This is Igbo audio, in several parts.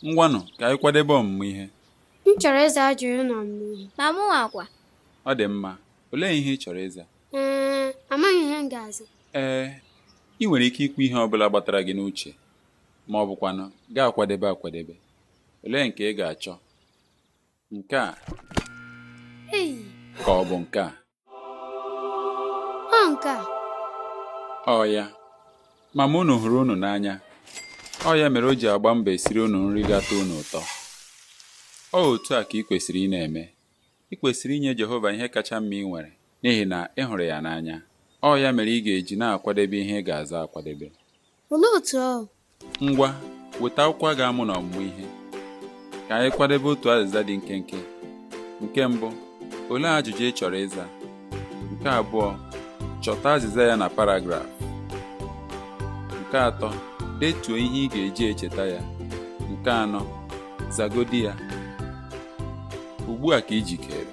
Ngwanụ ka anyị kwadebe ọmụmụ ihe. M chọrọ ịza ajụjụ n'ọmụmụ ihe. Ma mụnwa kwa. Ọ dị mma. Olee ihe ị chọrọ ịza? Ee, amaghị ihe m ga-aza. Ee, ị nwere ike ikwu ihe ọ bụla gbatara gị n'uche ma ọ bụkwanụ gaa akwadebe akwadebe. Olee nke ị ga-achọ? Nke a Ei, ka ọ bụ nke a? ọ nke a. Ọ ya. Mama unu hụrụ unu n'anya. Ọ ya mere o ji agba mbọ esiri unu nri ga-atọ unu ụtọ. Ọ otu a ka ị kwesịrị ị na-eme. Ị kwesịrị inye Jehova ihe kacha mma ị nwere n'ihi na ị hụrụ ya n'anya. Ọ ya mere ị ga-eji na-akwadebe ihe ị ga-aza akwadebe. Olee otu ọ? Ngwa, weta akwụkwọ a ga-amụ n'ọmụmụ ihe. Ka anyị kwadebe otu azịza dị nkenke. Nke mbụ, olee ajụjụ ị chọrọ ịza? Nke abụọ, chọta azịza ya na paragraf. Nke atọ, detuo ihe ị ga-eji echeta ya. Nke anọ, zagodi ya. Ugbu a ka ị jikere.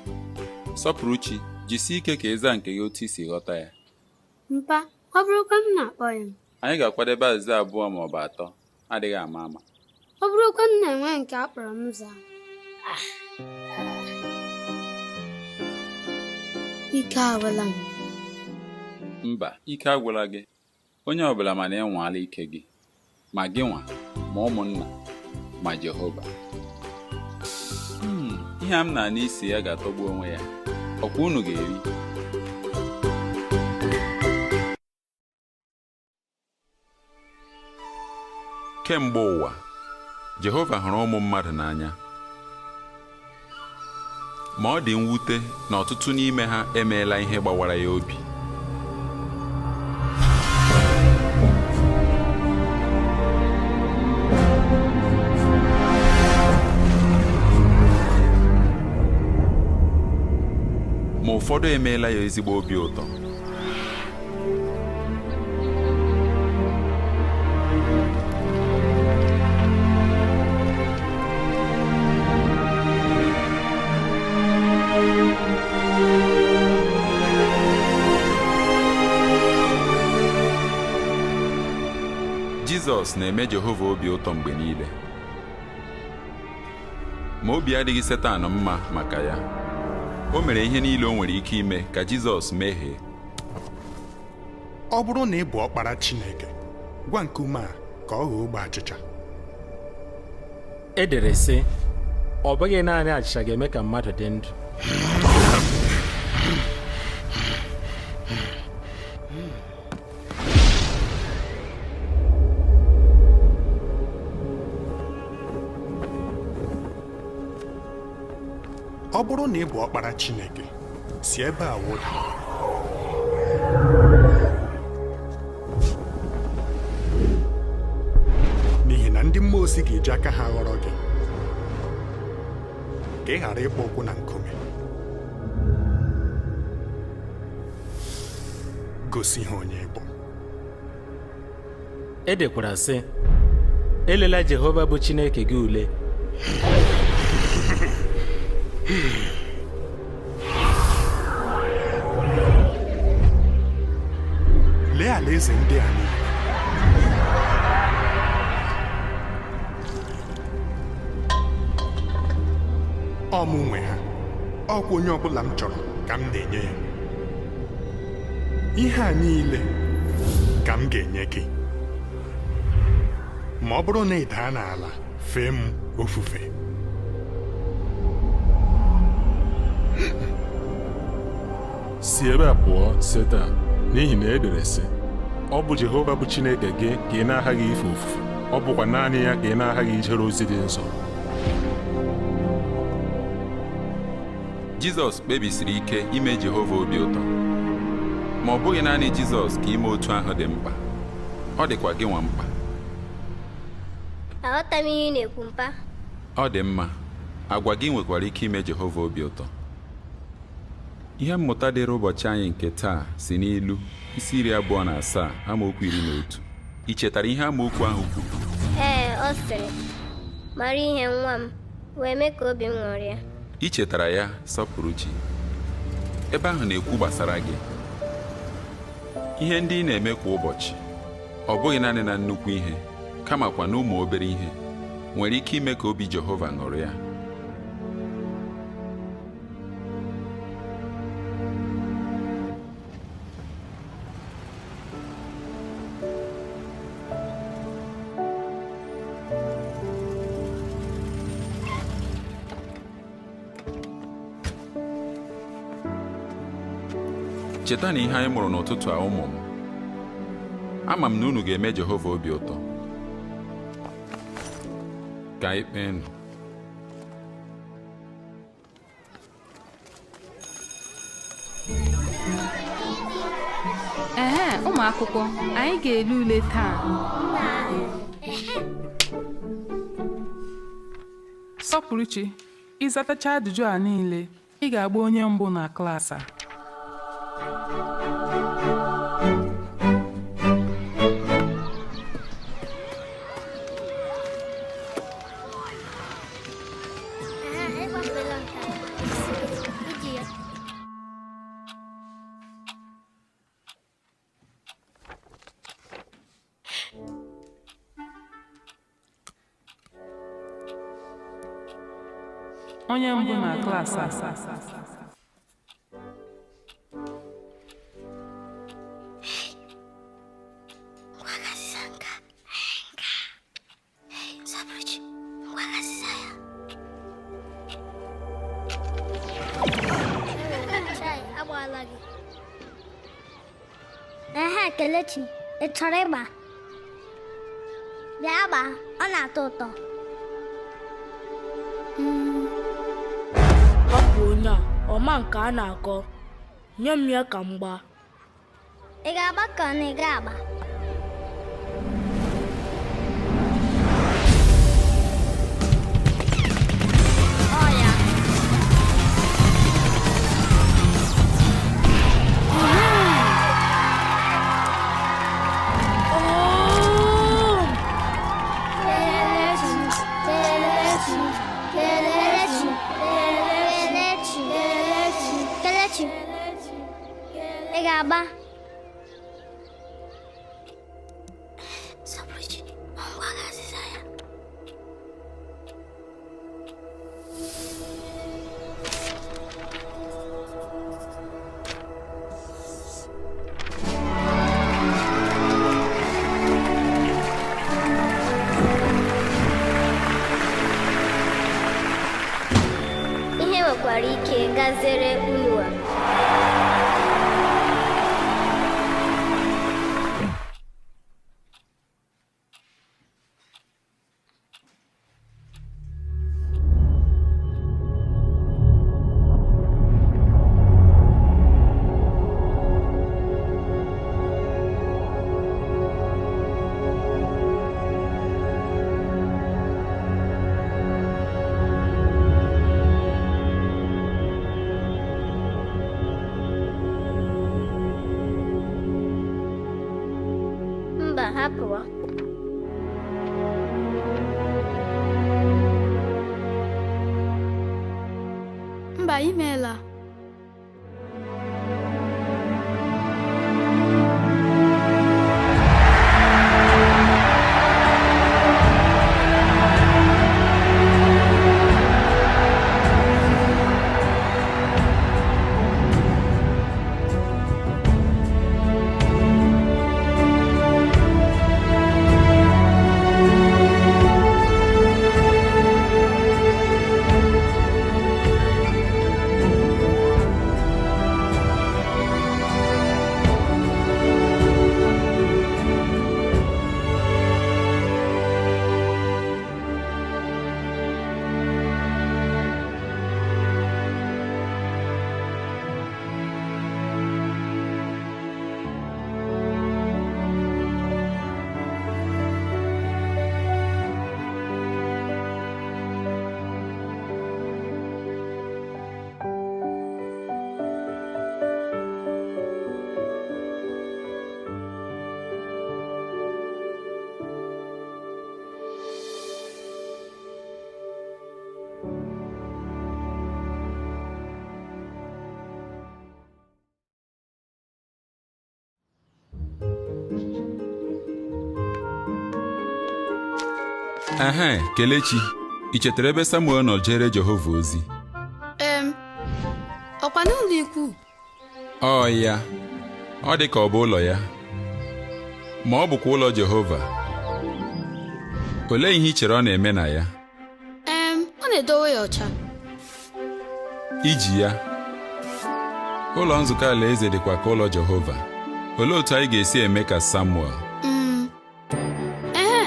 Sọpụrụchi, jisie ike ka ị zaa nke gị otu i si ghọta ya. Mpa, ọ bụrụkwa m na-akpọ ya m. Anyị ga-akwadebe azịza abụọ ma ọ bụ atọ, adịghị ama ama. Ọ bụrụkwa m na-enwe nke a kpọrọ m zaa. Ike agwụla m. Mba, ike agwụla gị. Onye ọbụla mana ị nwaala ike gị. Ma gị nwa, ma ụmụnna, ma Jehova. Ihe a m na-anụ isi ya ga-atọgbu onwe ya. Ọkwa unu ga-eri. Kemgbe ụwa, Jehova hụrụ ụmụ mmadụ n'anya. Ma ọ dị mwute na ọtụtụ n'ime ha emeela ihe gbawara ya obi. Ma ụfọdụ emeela ya ezigbo obi ụtọ. Jizọs na-eme Jehova obi ụtọ mgbe niile. Ma obi adịghị Setan mma maka ya. O mere ihe niile o nwere ike ime ka Jizọs mehie. Ọ bụrụ na ị bụ ọkpara Chineke, gwa nkume a ka ọ ghọọ ogbe achịcha. E dere sị, ọ bụghị naanị achịcha ga-eme ka mmadụ dị ndụ. Ọ bụrụ na ị bụ ọkpara Chineke, si ebe a wụda. N'ihi na ndị mmụọ ozi ga-eji aka ha ghọrọ gị, ka ị ghara ịkpọ ụkwụ na nkume. Gosi ha onye ị bụ. E dekwara sị, elela Jehova bụ Chineke gị ule. Lee alaeze ndị a niile. Ọ mụ nwe ha. Ọkwa onye ọbụla m chọrọ ka m na-enye ya. Ihe a niile ka m ga-enye gị ma ọ bụrụ na ị daa n'ala fee m ofufe. Si ebe a pụọ, Setan, n'ihi na e dere sị, ọ bụ Jehova bụ Chineke gị ka ị na-aghaghị ife ofufe, ọ bụkwa naanị ya ka ị na-aghaghị ijere ozi dị nsọ. Jizọs kpebisiri ike ime Jehova obi ụtọ. Ma ọ bụghị naanị Jizọs ka ime otu ahụ dị mkpa. Ọ dịkwa gị nwa mkpa. Aghọta m ihe ị na-ekwu mpa. Ọ dị mma. Agwa gị nwekwara ike ime Jehova obi ụtọ. Ihe mmụta dịrị ụbọchị anyị nke taa si n'ilu isi 27 amaokwu 11. Ị chetara ihe amaokwu ahụ kwuru? Ee, ọ sịrị, mara ihe nwa m, wee mee ka obi m ṅụrịa. Ị chetara ya, Sọpụrụchi. Ebe ahụ na-ekwu gbasara gị. Ihe ndị ị na-eme kwa ụbọchị, ọ bụghị naanị na nnukwu ihe, kamakwa na ụmụ obere ihe. nwere ike ime ka obi Jehova ṅụrịa. Cheta na ihe anyị mụrụ n'ụtụtụ a, ụmụ m. Ama m na unu ga-eme Jehova obi ụtọ. Ka anyị kpeenụ. Ehe, ụmụ akwụkwọ, anyị ga-ele ule taa. Sọpụrụchi, ịzatacha ajụjụ a niile, ị ga-agba onye mbụ na klaasị a. Ehe, ịgbafela nke a. Iji ya. Onye mbụ na klaasị a. Ngwa ka azịza nke a. Nke a. Sọpụrụchi, ngwa ka azịza ya. Chai, agbaala gị. Ehe, Kelechi, ị chọrọ ịgba? Bịa gbaa, ọ na-atọ ụtọ. Hapụ onye a, ọma nke a na-akọ. Nye m ya ka m gbaa. Ị ga-agba ka ọ na ị ga-agba? Ọ ya. Kelechi, Kelechi, Kelechi, Kelechi, Kelechi, Kelechi, ị ga-agba? Sọpụrụchi, ngwa gị azịza ya. Ihe nwekwara ike gazere unua. Mba, hapụwa. Mba, imeela. Ehe, Kelechi, ị chetara ebe Samuel nọ jere Jehova ozi? Ọkwa n'ụlọ ikwu? Ọ ya, ọ dị ka ọ bụ ụlọ ya, ma ọ bụkwa ụlọ Jehova. Olee ihe ị chere ọ na-eme na ya? Ọ na-edowe ya ọcha. Iji ya. Ụlọ nzukọ Alaeze dịkwa ka ụlọ Jehova. Olee otu anyị ga-esi eme ka Samuel? Ehe.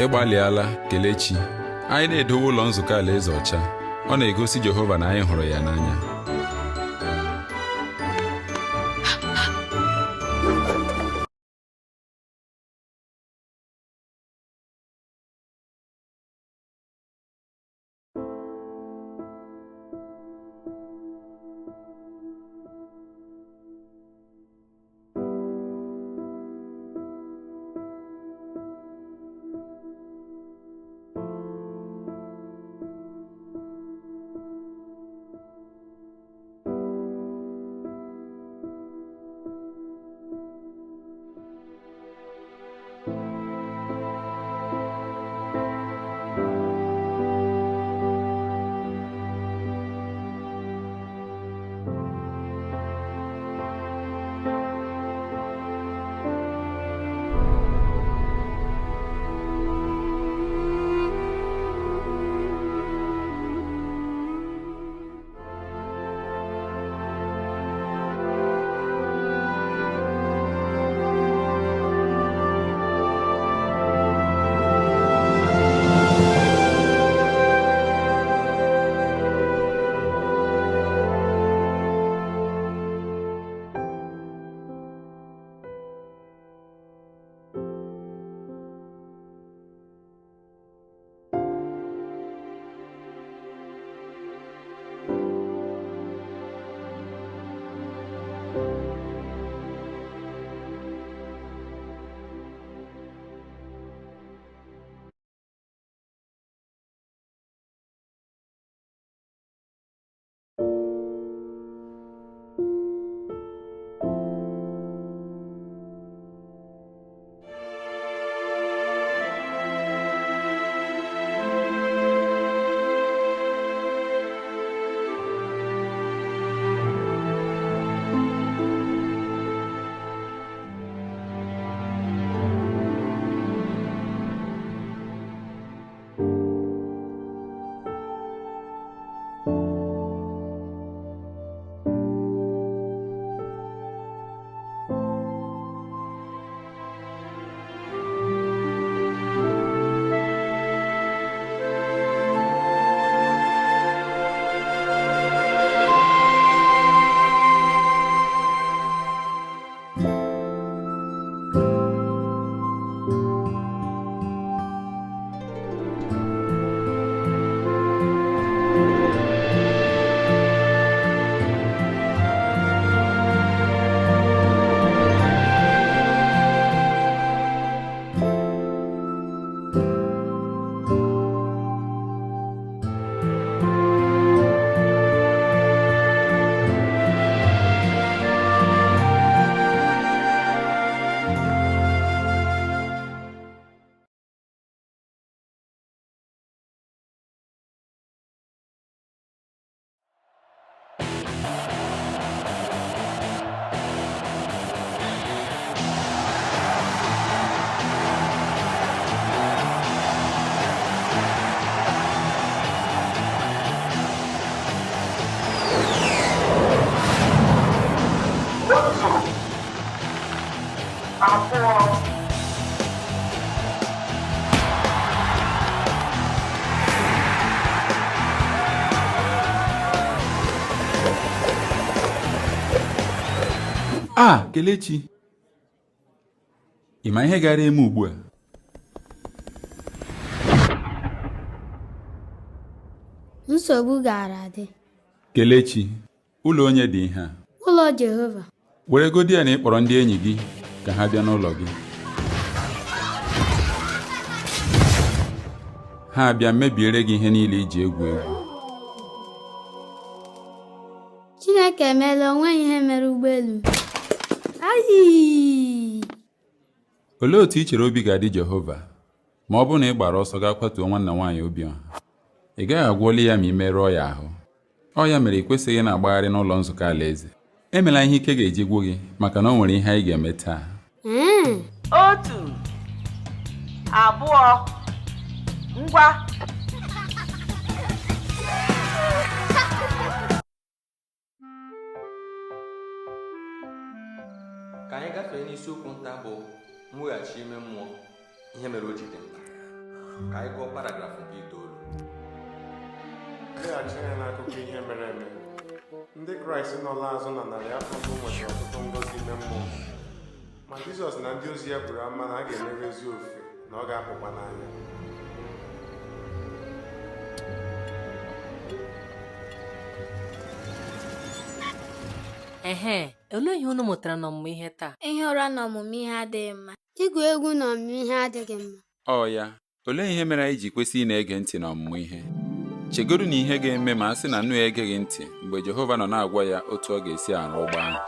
Ị gbalịala, Kelechi. Anyị na-edowe ụlọ nzukọ Alaeze ọcha. Ọ na-egosi Jehova na anyị hụrụ ya n'anya. A, Kelechi, ị ma ihe gara eme ugbu a? Nsogbu gaara adị. Kelechi, ụlọ onye dị ihe a? Ụlọ Jehova. Weregodi ya na ị kpọrọ ndị enyi gị ka ha bịa n'ụlọ gị. Ha abịa mebiere gị ihe niile i ji egwu egwu. Chineke emeela o nweghị ihe mere ụgbọelu m. Ayii! Olee otu i chere obi ga-adị Jehova ma ọ bụrụ na ị gbara ọsọ gaa kwatuo nwanna nwaanyị Obiọha? Ị gaghị agwọli ya ma ị merụọ ya ahụ. Ọ ya mere i kwesịghị ịna-agbagharị n'Ụlọ Nzukọ Alaeze. Emela ihe ike ga-eji gwụ gị maka na o nwere ihe anyị ga-eme taa. 1, 2, ngwa! Ka anyị gafee n'isiokwu nta bụ mweghachi ime mmụọ, ihe mere o ji dị mkpa. Ka anyị gụọ paragrafụ nke 9. Leghachi anya n'akụkọ ihe mere eme. Ndị Kraịst nọ laa azụ na narị afọ mbụ nwetara ọtụtụ ngọzi ime mmụọ. Ma Jizọs na ndị ozi ya buru amụma na a ga-emerụ ezi ofufe na ọ ga-apụkwa n'anya. Ehe, olee ihe unu mụtara n'ọmụmụ ihe taa? Ihi ụra n'ọmụmụ ihe adịghị mma. Igwu egwu n'ọmụmụ ihe adịghị mma. Ọ ya, olee ihe mere anyị ji kwesị ịna-ege ntị n'ọmụmụ ihe? Chegodu na ihe ga-eme ma a sị na Noa egeghị ntị mgbe Jehova nọ na-agwa ya otu ọ ga-esi arụ ụgbọ ahụ.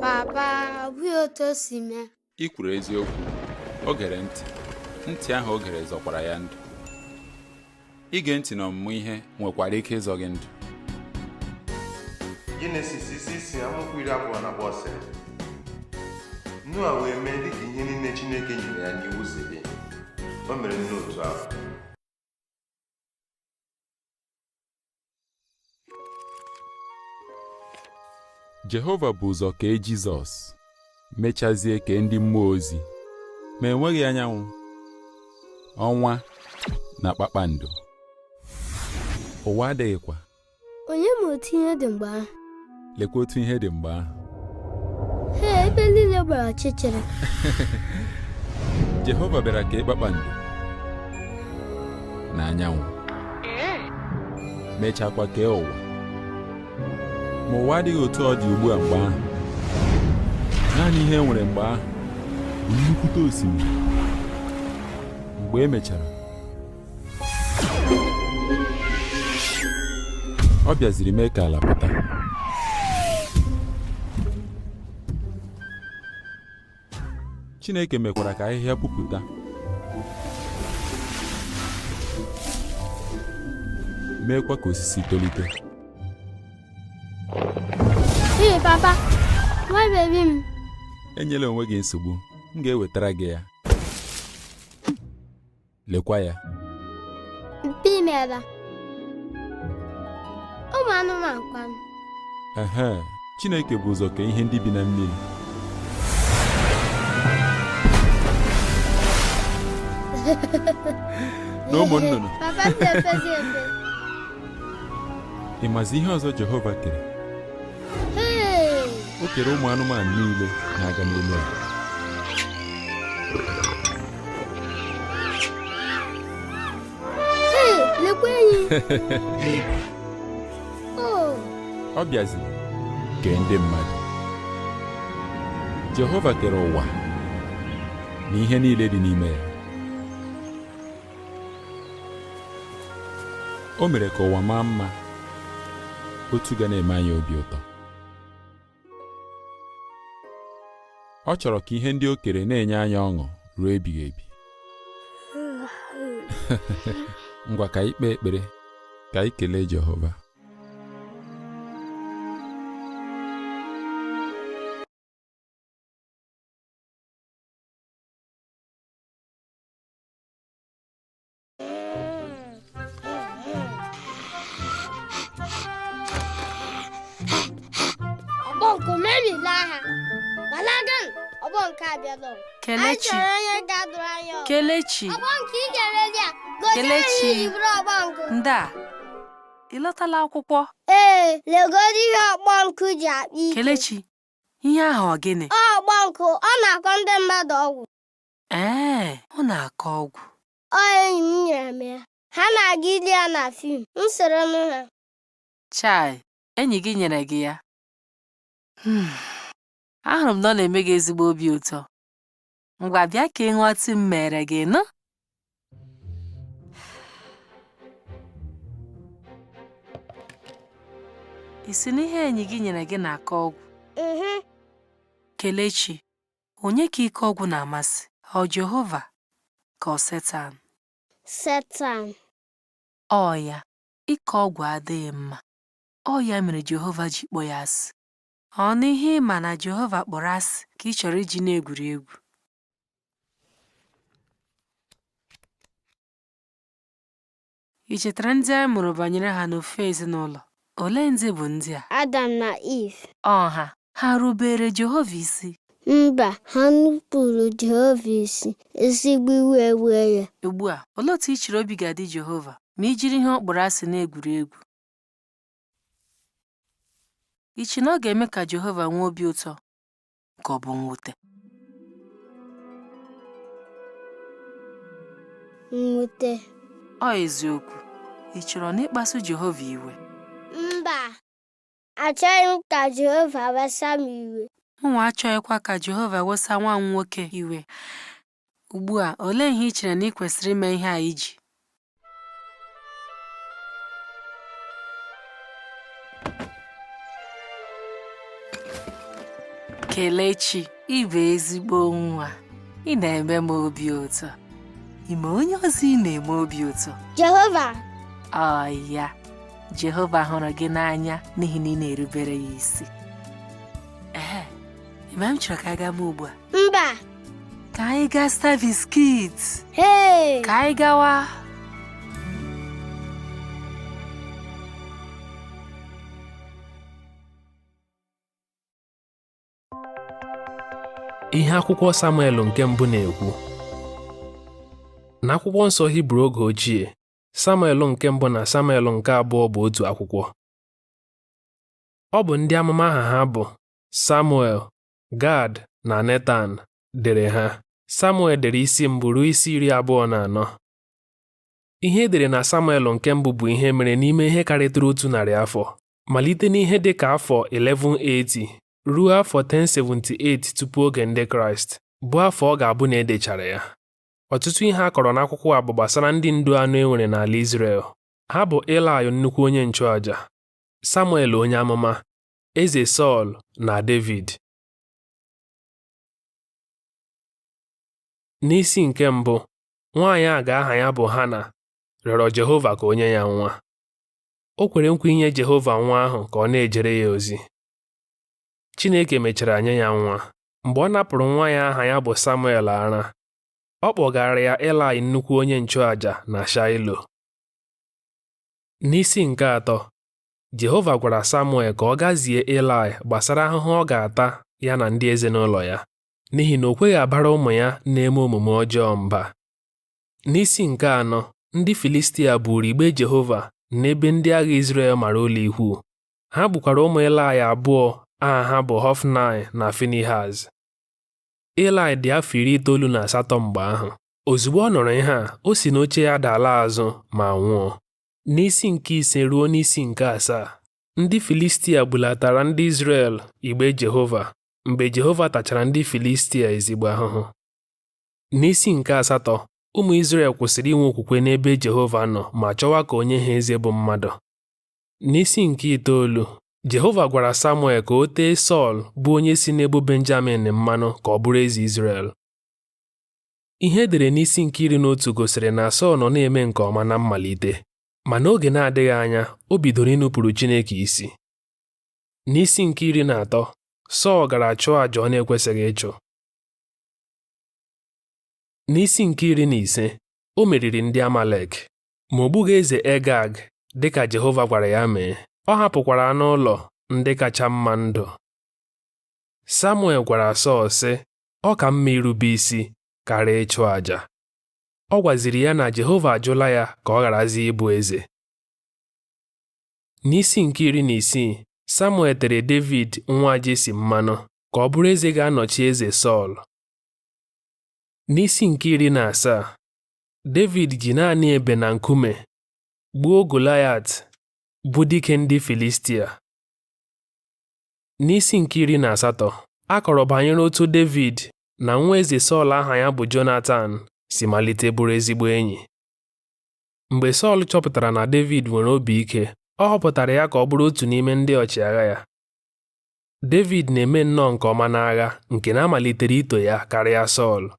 Papa, ọ bụghị otu o si mee. I kwuru eziokwu. O gere ntị. Ntị ahụ o gere zọkwara ya ndụ. Ige ntị n'ọmụmụ ihe nwekwara ike ịzọ gị ndụ. Jenesis isi 6 amaokwu 22 sịrị, Noa wee mee dịka ihe niile Chineke nyere ya n'iwu si dị. O mere n'otu ahụ. Jehova bu ụzọ kee Jizọs, mechazie kee ndị mmụọ ozi, ma e nweghị anyanwụ, ọnwa na kpakpando. Ụwa adịghịkwa. Onye ma otu ihe dị mgbe ahụ? Lekwa otu ihe dị mgbe ahụ. Ee, ebe niile gbara ọchịchịrị. Jehova bịara kee kpakpando na anyanwụ, mechakwa kee ụwa. Ma ụwa adịghị otu ọ dị ugbu a mgbe ahụ. Naanị ihe e nwere mgbe ahụ bụ nnukwute osimiri. Mgbe e mechara, ọ bịaziri mee ka ala pụta. Chineke mekwara ka ahịhịa pupụta. Meekwa ka osisi tolite. Ee, papa, nwa bebi m. Enyela onwe gị nsogbu, m ga-ewetara gị ya. Lekwa ya. Mpi imela. Ụmụ anụmanụ kwanụ. Ehe, Chineke bu ụzọ kee ihe ndị bi na mmiri. Na ụmụ nnụnụ. Papa m na-efezi efe. Ị mazi ihe ọzọ Jehova kere? Hey! O kere ụmụ anụmanụ niile na-aga n'elu ala. Hey, lekwa enyi. Oh, Ọ bịaziri kee ndị mmadụ. Jehova kere ụwa na ihe niile dị n'ime ya. O mere ka ụwa maa mma otu ga na-eme anyị obi ụtọ. Ọ chọrọ ka ihe ndị o kere na-enye anyị ọṅụ ruo ebighị ebi. Ngwa ka anyị kpee ekpere ka anyị kelee Jehova. Ọgbọ nke memila ha. Gbalaganụ, ọgbọ nke abịala. Anyị Kelechi. chọrọ onye ga-adụrụ anyị ọgụ. Kelechi. Ọgbọ nke ị ga-emeli a, gosi anyị Kelechi. iji bụrụ ọgbọ nkụ. Nda, ị lọtala akwụkwọ? Ee, legodu ihe ọgbọ nkụ ji akpa ike. Kelechi, Ihe ahụ ọ gịnị? Ọ ọgba nkụ, ọ na-akọ ndị mmadụ ọgwụ. Ee, ọ na-akọ ọgwụ. Ọ enyi m nyere m ya. Ha na-aga ile ya na fim. M soro m ha. Chai, enyi gị nyere gị ya. Ahụrụ m na ọ na-eme gị ezigbo obi ụtọ. Ngwa bịa ka ị ṅụọ tii m mere gị nụ. Ị sị na ihe enyi gị nyere gị na-akọ ọgwụ? Kelechi, onye ka ike ọgwụ na-amasị? Ọ Jehova ka ọ Setan? Setan. Ọ ya, ike ọgwụ adịghị mma. Ọ ya mere Jehova ji kpọ ya asị. Ọ na ihe ị ma na Jehova kpọrọ asị ka ị chọrọ iji na-egwuri egwu. Ị chetara ndị anyị mụrụ banyere ha n'ofe ezinụlọ? Olee ndị bụ ndị a? Adam na Eve. Ọha, ha rubere Jehova isi? Mba, ha nupụrụ Jehova isi, ezigbo iwe wee ya. Ugbu a, olee otú i chere obi ga-adị Jehova ma i jiri ihe ọ kpọrọ asị na-egwuri egwu? I che na ọ ga-eme ka Jehova nwee obi ụtọ ka ọ bụ mwute? Mwute. Ọ eziokwu, ị chọrọ na ịkpasu Jehova iwe? Mba, achọghị m ka Jehova wesa m iwe. Mụnwa achọghịkwa ka Jehova wesa nwa m nwoke iwe. Ugbu a, olee ihe i chere na ị kwesịrị ime ihe a iji? Kelechi, ị bụ ezigbo nwa. Ị na-eme m obi ụtọ. Ị ma onye ọzọ ị na-eme obi ụtọ? Jehova. Ọ ya, Jehova hụrụ gị n'anya n'ihi na ị na-erubere ya isi. Ee, ị ma m chọrọ ka anyị gaa mee ugbu a? Mba. Ka anyị gaa zụta biskit. Hee! Ka anyị gawa. Ihe akwụkwọ Samuel nke mbụ na-ekwu. N'akwụkwọ nsọ Hibru oge ochie, Samuel nke mbụ na Samuel nke abụọ bụ otu akwụkwọ. Ọ bụ ndị amụma aha ha bụ Samuel, Gad na Netan dere ha. Samuel dere isi mbụ ruo isi 24. Ihe e dere na Samuel nke mbụ bụ ihe mere n'ime ihe karịtụrụ 100 afọ, malite n'ihe dị ka afọ 1180 ruo afọ 1078 tupu oge ndị Kraịst, bụ afọ ọ ga-abụ na e dechara ya. Ọtụtụ ihe a kọrọ n'akwụkwọ a bụ gbasara ndị ndu anọ e nwere n'ala Izrel. Ha bụ Ilaị nnukwu onye nchụaja, Samuel onye amụma, Eze Sọl na Devid. N'isi nke mbụ, nwaanyị a ga aha ya bụ Hana rịọrọ Jehova ka o nye ya nwa. O kwere nkwa inye Jehova nwa ahụ ka ọ na-ejere ya ozi. Chineke mechara nye ya nwa. Mgbe ọ napụrụ nwa ya aha ya bụ Samuel ara, ọ kpọgara ya Ilaị nnukwu onye nchụaja na Shaịlo. N'isi nke atọ, Jehova gwara Samuel ka ọ gaa zie Ilaị gbasara ahụhụ ọ ga-ata ya na ndị ezinụlọ ya, n'ihi na o kweghị abara ụmụ ya na-eme omume ọjọọ mba. N'isi nke anọ, ndị Filistia buuru igbe Jehova n'ebe ndị agha Izrel mara ụlọ ikwu. Ha gbukwara ụmụ Ilaị abụọ aha ha bụ Hofnaị na Finihaz. Ilaị dị afọ 98 mgbe ahụ. Ozugbo ọ nụrụ ihe a, o si n'oche ya dala azụ ma nwụọ. N'isi nke ise ruo n'isi nke asaa, ndị Filistia bulatara ndị Izrel igbe Jehova mgbe Jehova tachara ndị Filistia ezigbo ahụhụ. N'isi nke asatọ, ụmụ Izrel kwụsịrị inwe okwukwe n'ebe Jehova nọ ma chọwa ka o nye ha eze bụ mmadụ. N'isi nke itoolu, Jehova gwara Samuel ka o tee Sọl bụ onye si n'ebo Benjamin mmanụ ka ọ bụrụ eze Izrel. Ihe e dere n'isi nke 11 gosiri na Sọl nọ na-eme nke ọma na mmalite, ma n'oge na-adịghị anya o bidoro inupụrụ Chineke isi. N'isi nke 13, Sọl gara chụọ àjà ọ na-ekwesịghị ịchụ. N'isi nke 15, o meriri ndị Amalek, ma o gbughị eze Egag dịka Jehova gwara ya mee. Ọ hapụkwara anụ ụlọ ndị kacha mma ndụ. Samuel gwara Sọl sị, ọ ka mma irube isi karịa ịchụ àjà. Ọ gwaziri ya na Jehova ajụla ya ka ọ gharazie ịbụ eze. N'isi nke 16, Samuel tere Devid nwa Jesi mmanụ. ka ọ bụrụ eze ga-anọchi eze Sọl. N'isi nke 17, Devid ji naanị ebe na nkume gbuo Goliat bụ dike ndị Filistia. N'isi nke 18, a kọrọ banyere otu Devid na nwa eze Sọl aha ya bụ Jonatan si malite bụrụ ezigbo enyi. Mgbe Sọl chọpụtara na Devid nwere obi ike, ọ họpụtara ya ka ọ bụrụ otu n'ime ndị ọchịagha ya. Devid na-eme nnọọ nke ọma n'agha nke na a malitere ito ya karịa Sọl.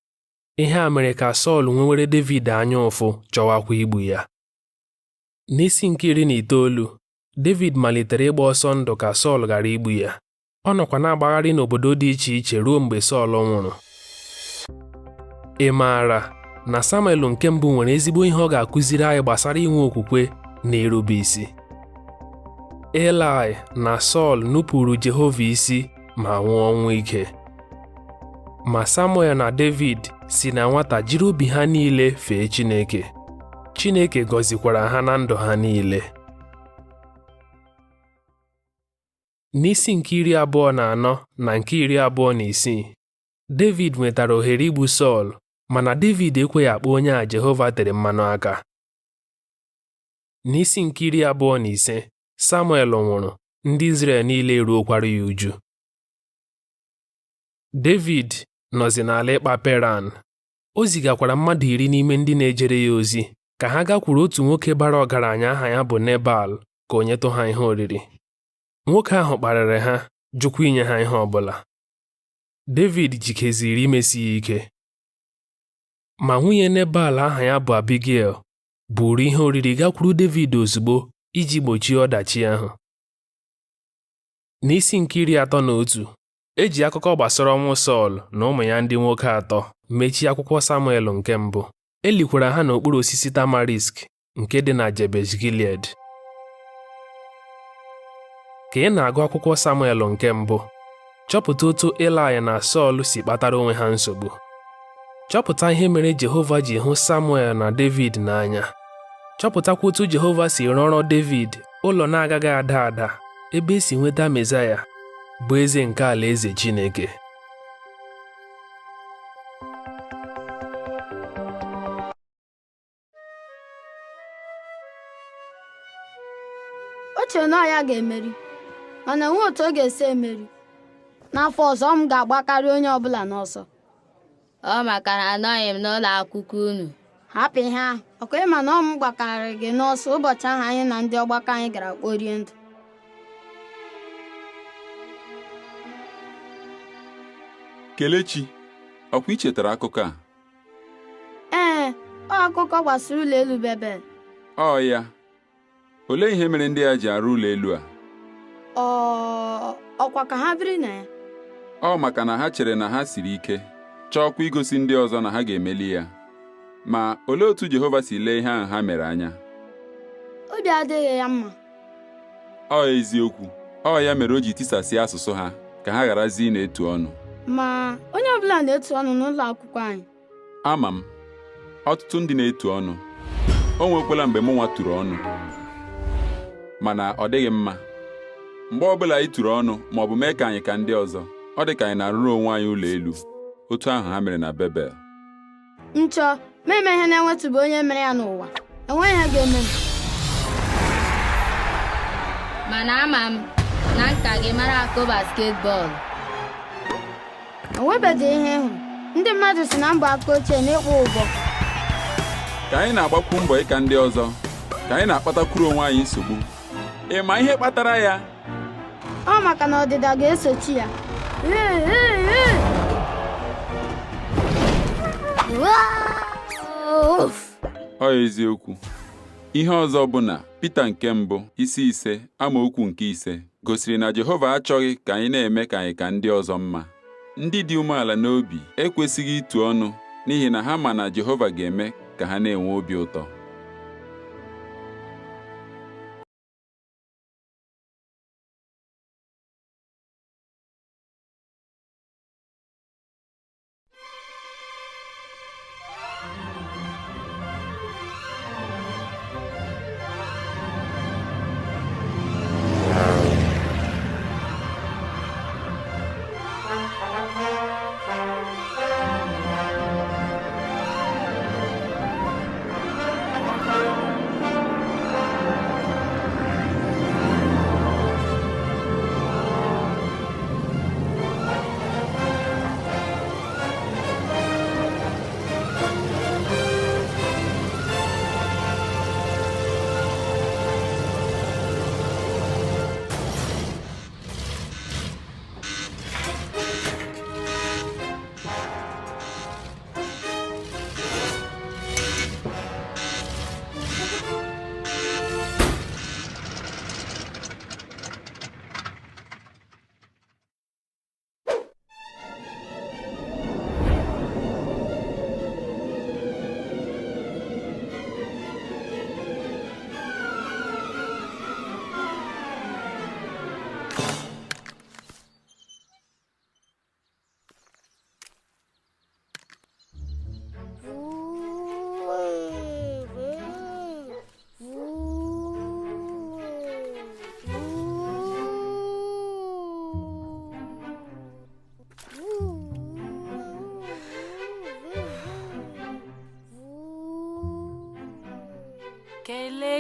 Ihe a mere ka Sọl nwewere Devid anya ụfụ chọwakwa igbu ya. N'isi nke 19, Devid malitere ịgba ọsọ ndụ ka Sọl ghara igbu ya. Ọ nọkwa na-agbagharị n'obodo dị iche iche ruo mgbe Sọl nwụrụ. Ị maara na Samuel nke mbụ nwere ezigbo ihe ọ ga-akụziri anyị gbasara inwe okwukwe na irube isi. Ilaị na Sọl nupụrụ Jehova isi ma nwụọ ọnwụ ike. Ma Samuel na Devid si na nwata jiri obi ha niile fee Chineke. Chineke gọzikwara ha na ndụ ha niile. N'isi nke 24 na nke 26, Devid nwetara ohere igbu Sọl mana Devid ekweghị akpa onye a Jehova tere mmanụ aka. N'isi nke 25, Samuel nwụrụ, ndị Izrel niile ruokwara ya uju. Devid nọzi n'ala ịkpa Peran. O zigakwara mmadụ 10 n'ime ndị na-ejere ya ozi ka ha gakwuru otu nwoke bara ọgaranya aha ya bụ Nebal ka o nyetụ ha ihe oriri. Nwoke ahụ kparịrị ha, jụkwa inye ha ihe ọbụla. Devid jikeziri imesi ya ike. Ma nwunye Nebal aha ya bụ Abigail buuru ihe oriri gakwuru Devid ozugbo iji gbochie ọdachi ahụ. N'isi nke 31, e ji akụkọ gbasara ọnwụ Sọl na ụmụ ya ndị nwoke atọ mechie akwụkwọ Samuel nke mbụ. E likwara ha n'okpuru osisi tamarisk nke dị na Jebesh Gilead. Ka ị na-agụ akwụkwọ Samuel nke mbụ, chọpụta otu Ilaị na Sọl si kpatara onwe ha nsogbu. Chọpụta ihe mere Jehova ji hụ Samuel na Devid n'anya. Chọpụtakwa otu Jehova si rụọrọ Devid ụlọ na-agaghị ada ada ebe e si nweta Mesaya bụ eze nke alaeze Chineke. O chere na ọ ya ga-emeri mana enwe otu ọ ga-esi emeri. N'afọ ọzọ m ga-agbakarị onye ọbụla n'ọsọ. Ọ maka na anọghị m n'ụlọ akwụkwọ unu. Hapụ ihe ahụ, ọkwa ị ma na ọ m gbakarịrị gị n'ọsọ ụbọchị ahụ anyị na ndị ọgbakọ anyị gara kporie ndụ. Kelechi, ọkwa i chetara akụkọ a? Ee, ọ akụkọ gbasara ụlọ elu Bebel. Ọ ya. Olee ihe mere ndị a ji arụ ụlọ elu a? Ọ ọkwa ka ha biri na ya? Ọ maka na ha chere na ha siri ike, chọọkwa igosi ndị ọzọ na ha ga-emeli ya. Ma olee otu Jehova si lee ihe ahụ ha mere anya? Obi adịghị ya mma. Ọ eziokwu. Ọ ya mere o ji tisasịa asụsụ ha ka ha gharazie ịna-etu ọnụ. Ma onye ọbụla na-etu ọnụ n'ụlọ akwụkwọ anyị. Ama m. Ọtụtụ ndị na-etu ọnụ. O nwekwala mgbe mụnwa turu ọnụ. Mana ọ dịghị mma. Mgbe ọbụla anyị turu ọnụ ma ọ bụ mee ka anyị ka ndị ọzọ, ọ dị ka anyị na-arụrụ onwe anyị ụlọ elu, otu ahụ ha mere na Bebel. M chọọ, m eme ihe na-enwetụbe onye mere ya n'ụwa. Enweghị ihe ga-eme m. Mana ama m na m ka gị mara akụ basketbọọlụ. Enwebedị ihe ị hụrụ. Ndị mmadụ sị na m bụ aka ochie n'ịkpọ ụbọ. Ka anyị na-agbakwu mbọ ịka ndị ọzọ, ka anyị na-akpatakwuru onwe anyị nsogbu. Ị ma ihe kpatara ya? Ọ maka na ọdịda ga-esochi ya. Ọ eziokwu. Ihe ọzọ bụ na Pita nke mbụ isi 5 amaokwu nke 5 gosiri na Jehova achọghị ka anyị na-eme ka anyị ka ndị ọzọ mma. Ndị dị umeala n'obi ekwesịghị itu ọnụ n'ihi na ha ma na Jehova ga-eme ka ha na-enwe obi ụtọ.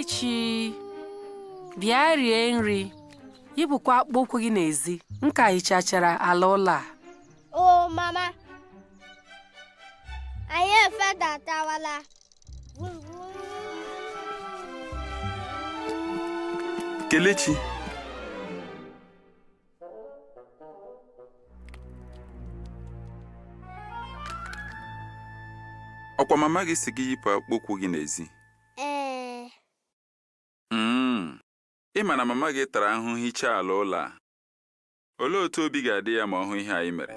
Kelechi, bịa rie nri. Yipụkwa akpụkpọ ụkwụ gị n'ezi. M ka hichachara ala ụlọ a. O mama, anyị efedatawala. Kelechi, ọkwa mama gị si gị yipụ akpụkpọ ụkwụ gị n'ezi? Ee. Ị ma na mama gị tara ahụhụ hichaa ala ụlọ a. Olee otú obi ga-adị ya ma ọ hụ ihe anyị mere?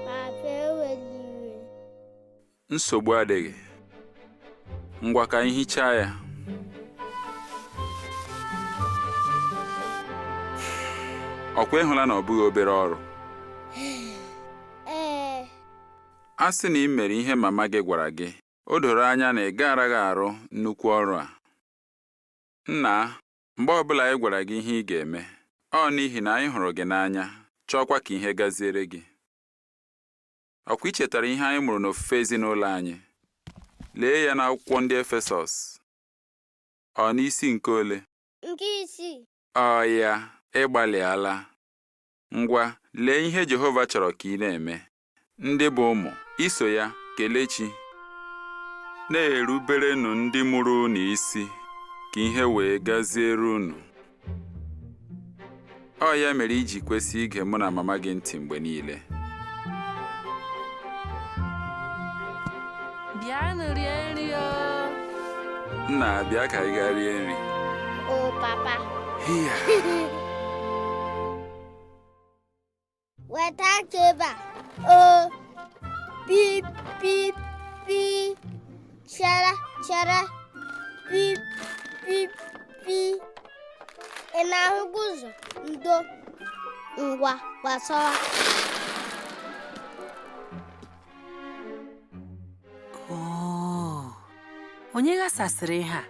Papa, ewela iwe. Nsogbu adịghị. Ngwa, ka anyị hichaa ya. Ọkwa ịhụla na ọ bụghị obere ọrụ? Ee. A sị na ị mere ihe mama gị gwara gị, o doro anya na ị gaaraghị arụ nnukwu ọrụ a. Nna, mgbe ọbụla anyị gwara gị ihe ị ga-eme, ọ n'ihi na anyị hụrụ gị n'anya, chọọkwa ka ihe gaziere gị. Ọkwa i chetara ihe anyị mụrụ n'ofufe ezinụlọ anyị? Lee ya n'akwụkwọ ndị Efesọs. Ọ n'isi nke ole? Nke isii. Ọ ya, ị gbalịala. Ngwa, lee ihe Jehova chọrọ ka ị na-eme. Ndị bụ ụmụ, iso ya, Kelechi, na-eruberenụ ndị mụrụ unu isi ka ihe wee gaziere unu. Ọ ya mere iji kwesị ige mụ na mama gị ntị mgbe niile. Bịanụ rie nri o. Nna, bịa ka anyị gaa rie nri. O papa. Hia. Weta aka ebe a. O pi pi pi, chere chere, pi pi pi. Ị na-ahụkwa ụzọ? Ndo. Ngwa, gbasawa. Oo, onye ghasasịrị ihe a?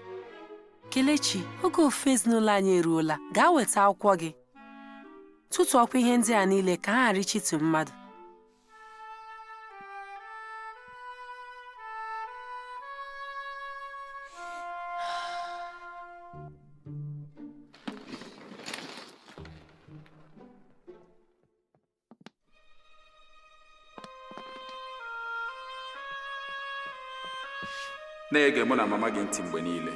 Kelechi, oge ofufe ezinụlọ anyị eruola. Gaa weta akwụkwọ gị. Tụtụọkwa ihe ndị a niile ka ha ghara ichitu mmadụ. Na-ege mụ na mama gị ntị mgbe niile.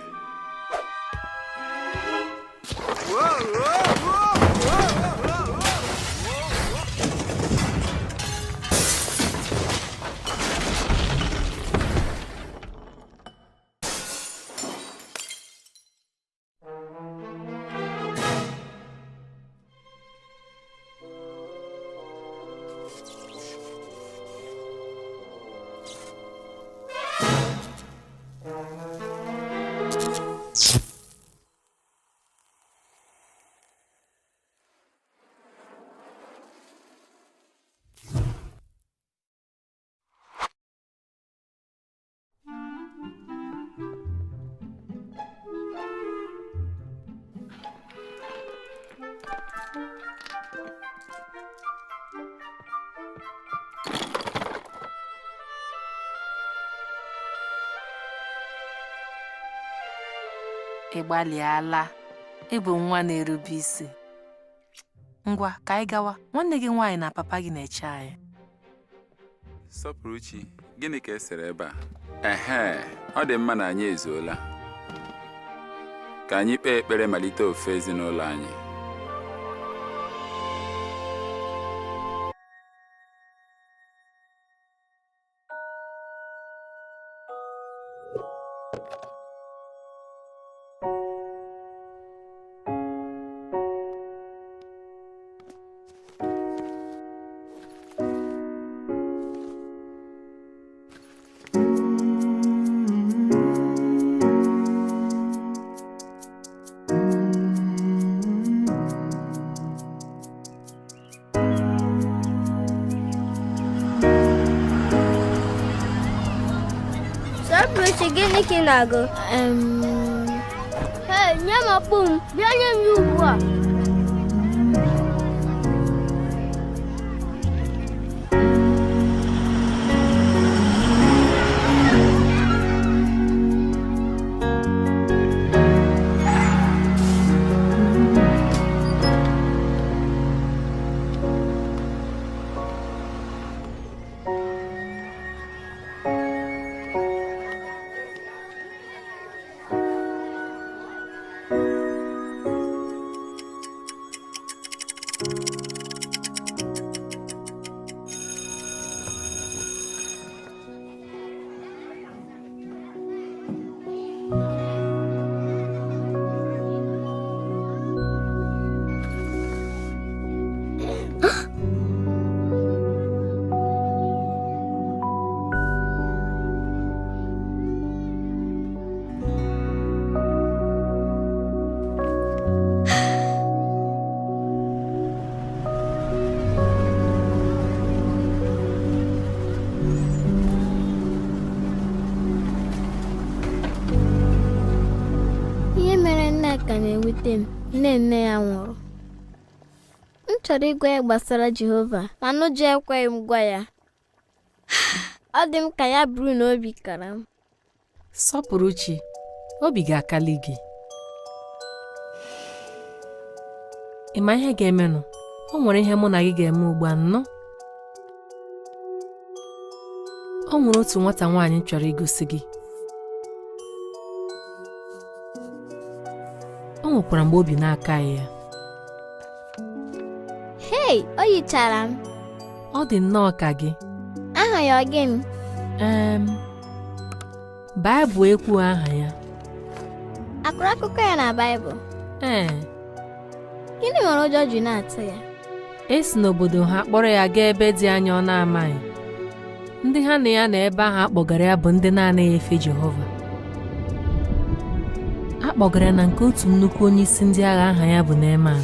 Ị gbalịala. Ị bụ nwa na-erube isi. Ngwa, ka anyị gawa. Nwanne gị nwaanyị na papa gị na-eche anyị. Sọpụrụchi, gịnị ka e sere ebe a? Ehe, ọ dị mma na anyị ezuola. Ka anyị kpee ekpere malite ofufe ezinụlọ anyị. Sọpụrụchi, gịnị ka ị na-agụ? Hey, nye m ọkpụ m. Bịa nye m ya ugbu a. A ka na-ewute m. Nne nne ya nwụrụ. M chọrọ ịgwa ya gbasara Jehova, mana ụjọ ekweghị m gwa ya. Ọ dị m ka ya bụrụ na obi kara m. Sọpụrụchi, obi ga-akali gị. Ị ma ihe ga-emenụ? O nwere ihe mụ na gị ga-eme ugbu a nnọọ. O nwere otu nwata nwaanyị m chọrọ igosi gị. O nwekwara mgbe obi na-akaghị ya. Hei, o yichara m. Ọ dị nnọọ ka gị. Aha ya ọ gịnị? Baịbụl ekwughị aha ya. A kọrọ akụkọ ya na Baịbụl? Ee. Gịnị mere ụjọ ji na-atụ ya? E si n'obodo ha kpọrọ ya gaa ebe dị anya ọ na-amaghị. Ndị ha na ya na ebe ahụ a kpọgara ya bụ ndị na-anaghị efe Jehova. A kpọgara ya na nke otu nnukwu onye isi ndị agha aha ya bụ Neeman.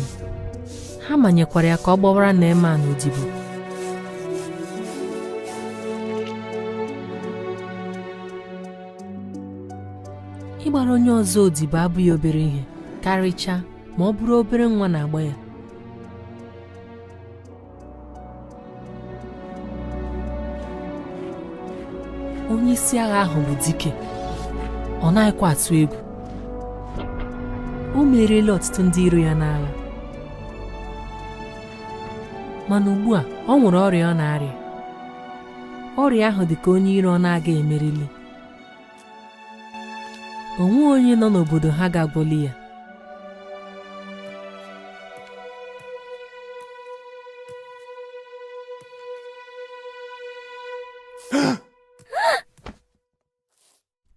Ha manyekwara ya ka ọ gbawara Neeman odibo. Ịgbara onye ọzọ odibo abụghị obere ihe, karịchaa ma ọ bụrụ obere nwa na-agba ya. Onye isi agha ahụ bụ dike, ọ naghịkwa atụ egwu. O meriela ọtụtụ ndị iro ya n'agha. Mana ugbu a, ọ nwere ọrịa ọ na-arịa. Ọrịa ahụ dị ka onye iro ọ na-agaghị emerili. O nweghị onye nọ n'obodo ha ga-agwọli ya.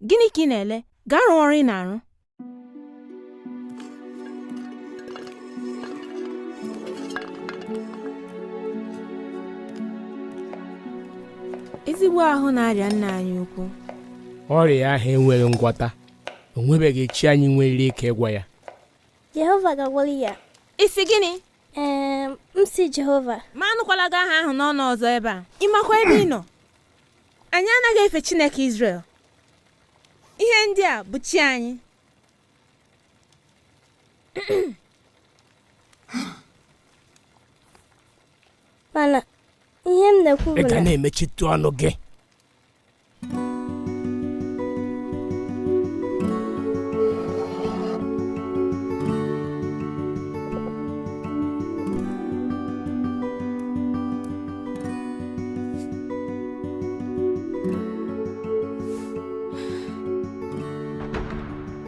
Gịnị ka ị na-ele? Gaa rụọ ọrụ ị na-arụ. Ezigbo ahụ na-arịa nna anyị ukwu. Ọrịa ahụ enweghị ngwọta. O nwebeghị chi anyị nwere ike ịgwọ ya. Jehova ga-agwọli ya. Ị sị gịnị? Ee, m sị Jehova. Ma anụkwala gị aha ahụ n'ọnụ ọzọ ebe a. Ị makwa ebe ị nọ? Anyị anaghị efe Chineke Izrel. Ihe ndị a bụ chi anyị. Mana ihe m na-ekwu Ị bụ ga na na-emechitụ ọnụ gị.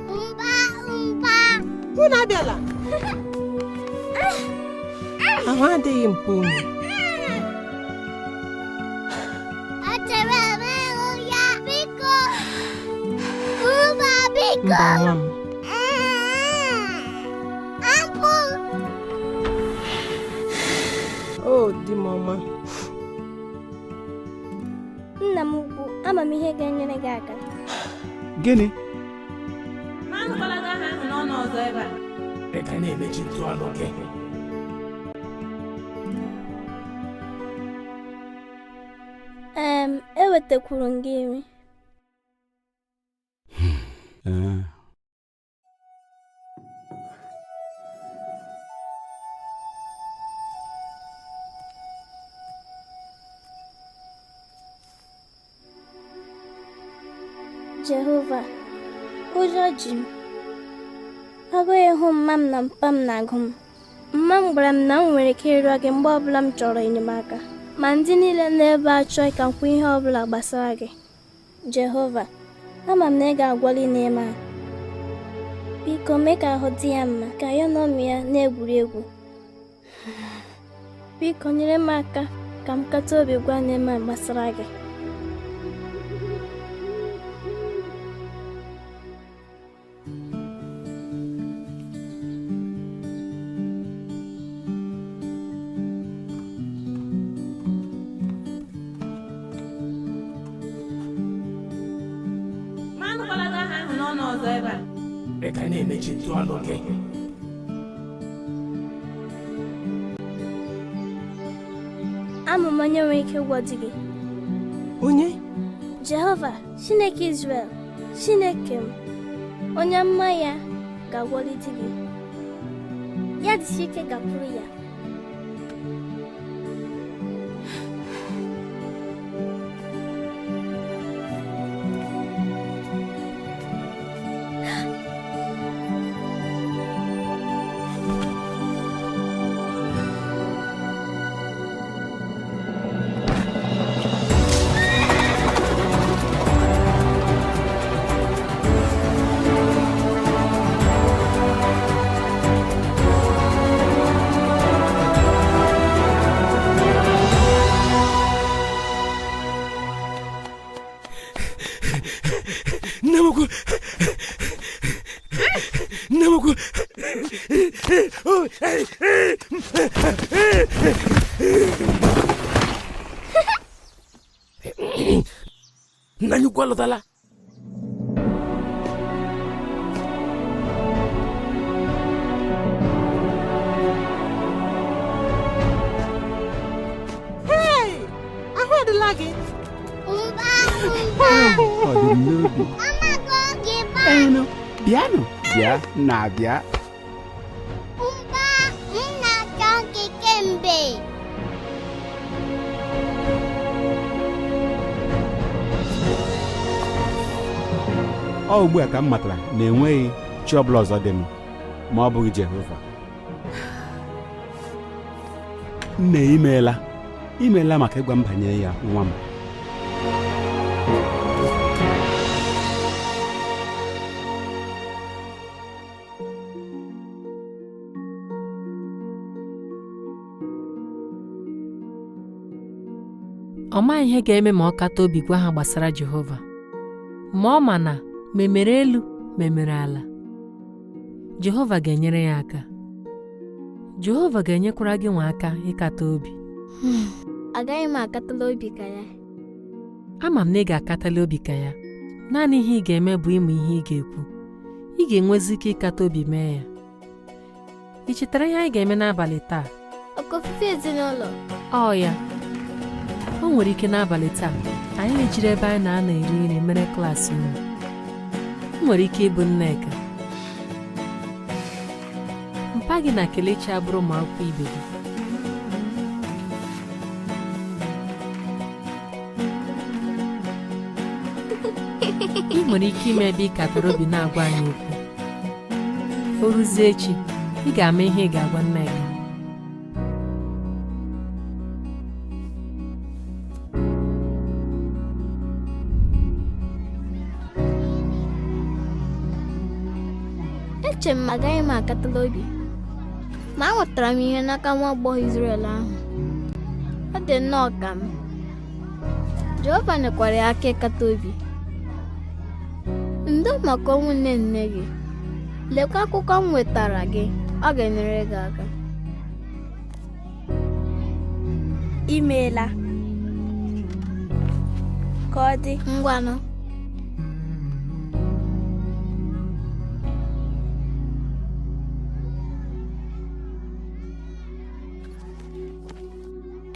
Mba, mba. Unu abịala. Ahụ adịghị mpa unu. Achọrọ m ịhụ ya, biko. Mba, biko. Mba nwa m. Apụ. O di m ọma. Nna m ukwu, ama m ihe ga-enyere gị aka. Gịnị? Ma anụkwala gị aha ahụ n'ọnụ ọzọ ebe a. Ị ga na-emechitụ ọnụ gị. Ewetakwuru m gị nri. Ee. Jehova, ụjọ ji m. Agụụ ịhụ mma m na mpa m na-agụ m. Mma m gwara m na m nwere ike ịrịọ gị mgbe ọbụla m chọrọ enyemaka. Ma ndị niile nọ ebe a achọghị ka m kwuo ihe ọbụla gbasara gị. Jehova, ama m na ị ga-agwọli Neeman. Biko mee ka ahụ dị ya mma ka ya na ụmụ ya na-egwuri egwu. Biko nyere m aka ka m kata obi gwa Neeman gbasara gị. Ma anụkwala gị aha ahụ n'ọnụ ọzọ ebe a. Ị ga na-emechitụ ọnụ gị. Ama m onye nwere ike ịgwọ di gị. Onye? Jehova, Chineke Izrel, Chineke m, onye mma ya Ga-agwọli di gị. Ya jisie ike gakwuru ya. Nne m ukwu, nne m ukwu. Nna anyị ukwu alọtala. Hey! Ahụ adịla gị. Ọ dị m n'obi. Enu, bịanụ, bịa na-abịa. Mba, m na-achọ gị kemgbe. Ọ ugbu a ka m matara na enweghị chi ọbụla ọzọ dị m ma ọ bụghị Jehova. Nne, imeela, imeela maka ịgwa m banyere ya, nwa m. Ọ maghị ihe ga-eme ma ọ kata obi gwa ha gbasara Jehova. Ma ọ ma na ma emere elu ma emere ala, Jehova ga-enyere ya aka. Jehova ga-enyekwara gị nwa aka ịkata obi. Agaghị m akatala obi ka ya. Ama m na ị ga-akatali obi ka ya. Naanị ihe ị ga-eme bụ ịmụ ihe ị ga-ekwu. Ị ga-enwezi ike ịkata obi mee ya. Ị chetara ihe anyị ga-eme n'abalị taa? Oke ofufe ezinụlọ. Ọ ya. O nwere ike n'abalị taa, anyị ejiri ebe anyị na-anọ eri nri mere klaasị unu. O nwere ike ịbụ Nneka. Mpa gị na Kelechi abụrụ ụmụ akwụkwọ ibe gị. Ị nwere ike ime ebe ị katara obi na-agwa anyị okwu. O ruzie echi, ị ga-ama ihe ị ga-agwa Nneka. Eche m agaghị m akatala obi, ma amụtara m ihe n'aka nwa agbọghọ Izrel ahụ. Ọ dị nnọọ ka m. Jehova nyekwara ya aka ịkata obi. Ndo maka ọnwụ nne nne gị. Lekwa akwụkwọ m nwetara gị, ọ ga-enyere gị aka. Imeela. Ka ọ dị. Ngwanụ.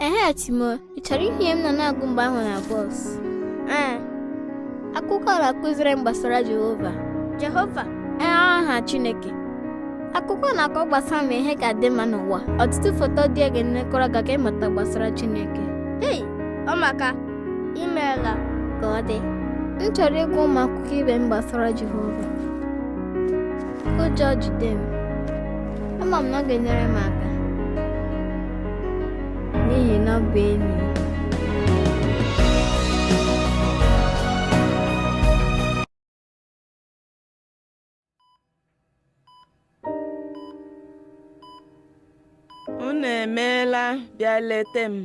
Ehe, Timo, ị chọrọ ihe m nọ na-agụ mgbe ahụ na bọs? Ee. Akụkọ a na-akụziri m gbasara Jehova. Jehova, ee, aha Chineke. Akụkọ na-akọ gbasara ma ihe ga-adị mma n'ụwa. Ọtụtụ foto dị ga-enekọrọ gị aka ịmụta gbasara Chineke. Hei, ọ maka. Imeela ka ọ dị. M chọrọ ịgwa ụmụ akwụkwọ ibe m gbasara Jehova. Ụjọ jide m. Ama m na ọ ga-enyere m aka. N'ihi na ọ bụ enyi m. Unu emeela bịa leta m.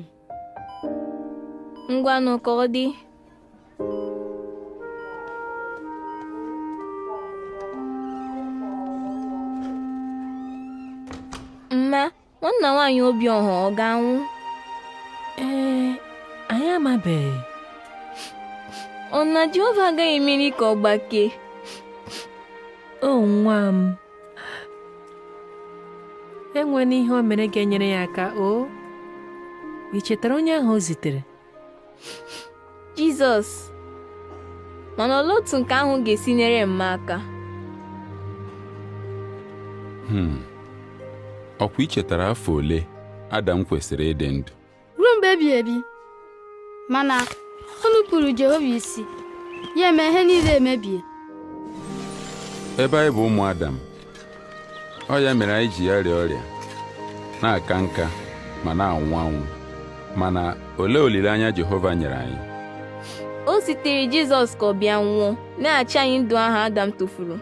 Ngwanụ ka ọ dị. Mma, nwanna nwaanyị Obiọha ọ ga-anwụ? Ee, anyị amabeghị. Ọ na Jehova agaghị emeli ka ọ gbakee? O nwa m. Enwela ihe o mere ga-enyere ya aka o? Ị chetara onye ahụ o zitere? Jizọs. Mana olee otú nke ahụ ga-esi nyere mma aka? Ọkwa i chetara afọ ole Adam kwesịrị ịdị ndụ? Ruo mgbe ebighị ebi. Mana o nupụrụ Jehova isi, ya eme ihe niile emebie. Ebe anyị bụ ụmụ Adam, ọ ya mere anyị ji arịa ọrịa, na-aka nka ma na-anwụ anwụ. Mana olee olileanya Jehova nyere anyị? O zitere Jizọs ka ọ bịa nwụọ, nyeghachi anyị ndụ ahụ Adam tụfuru.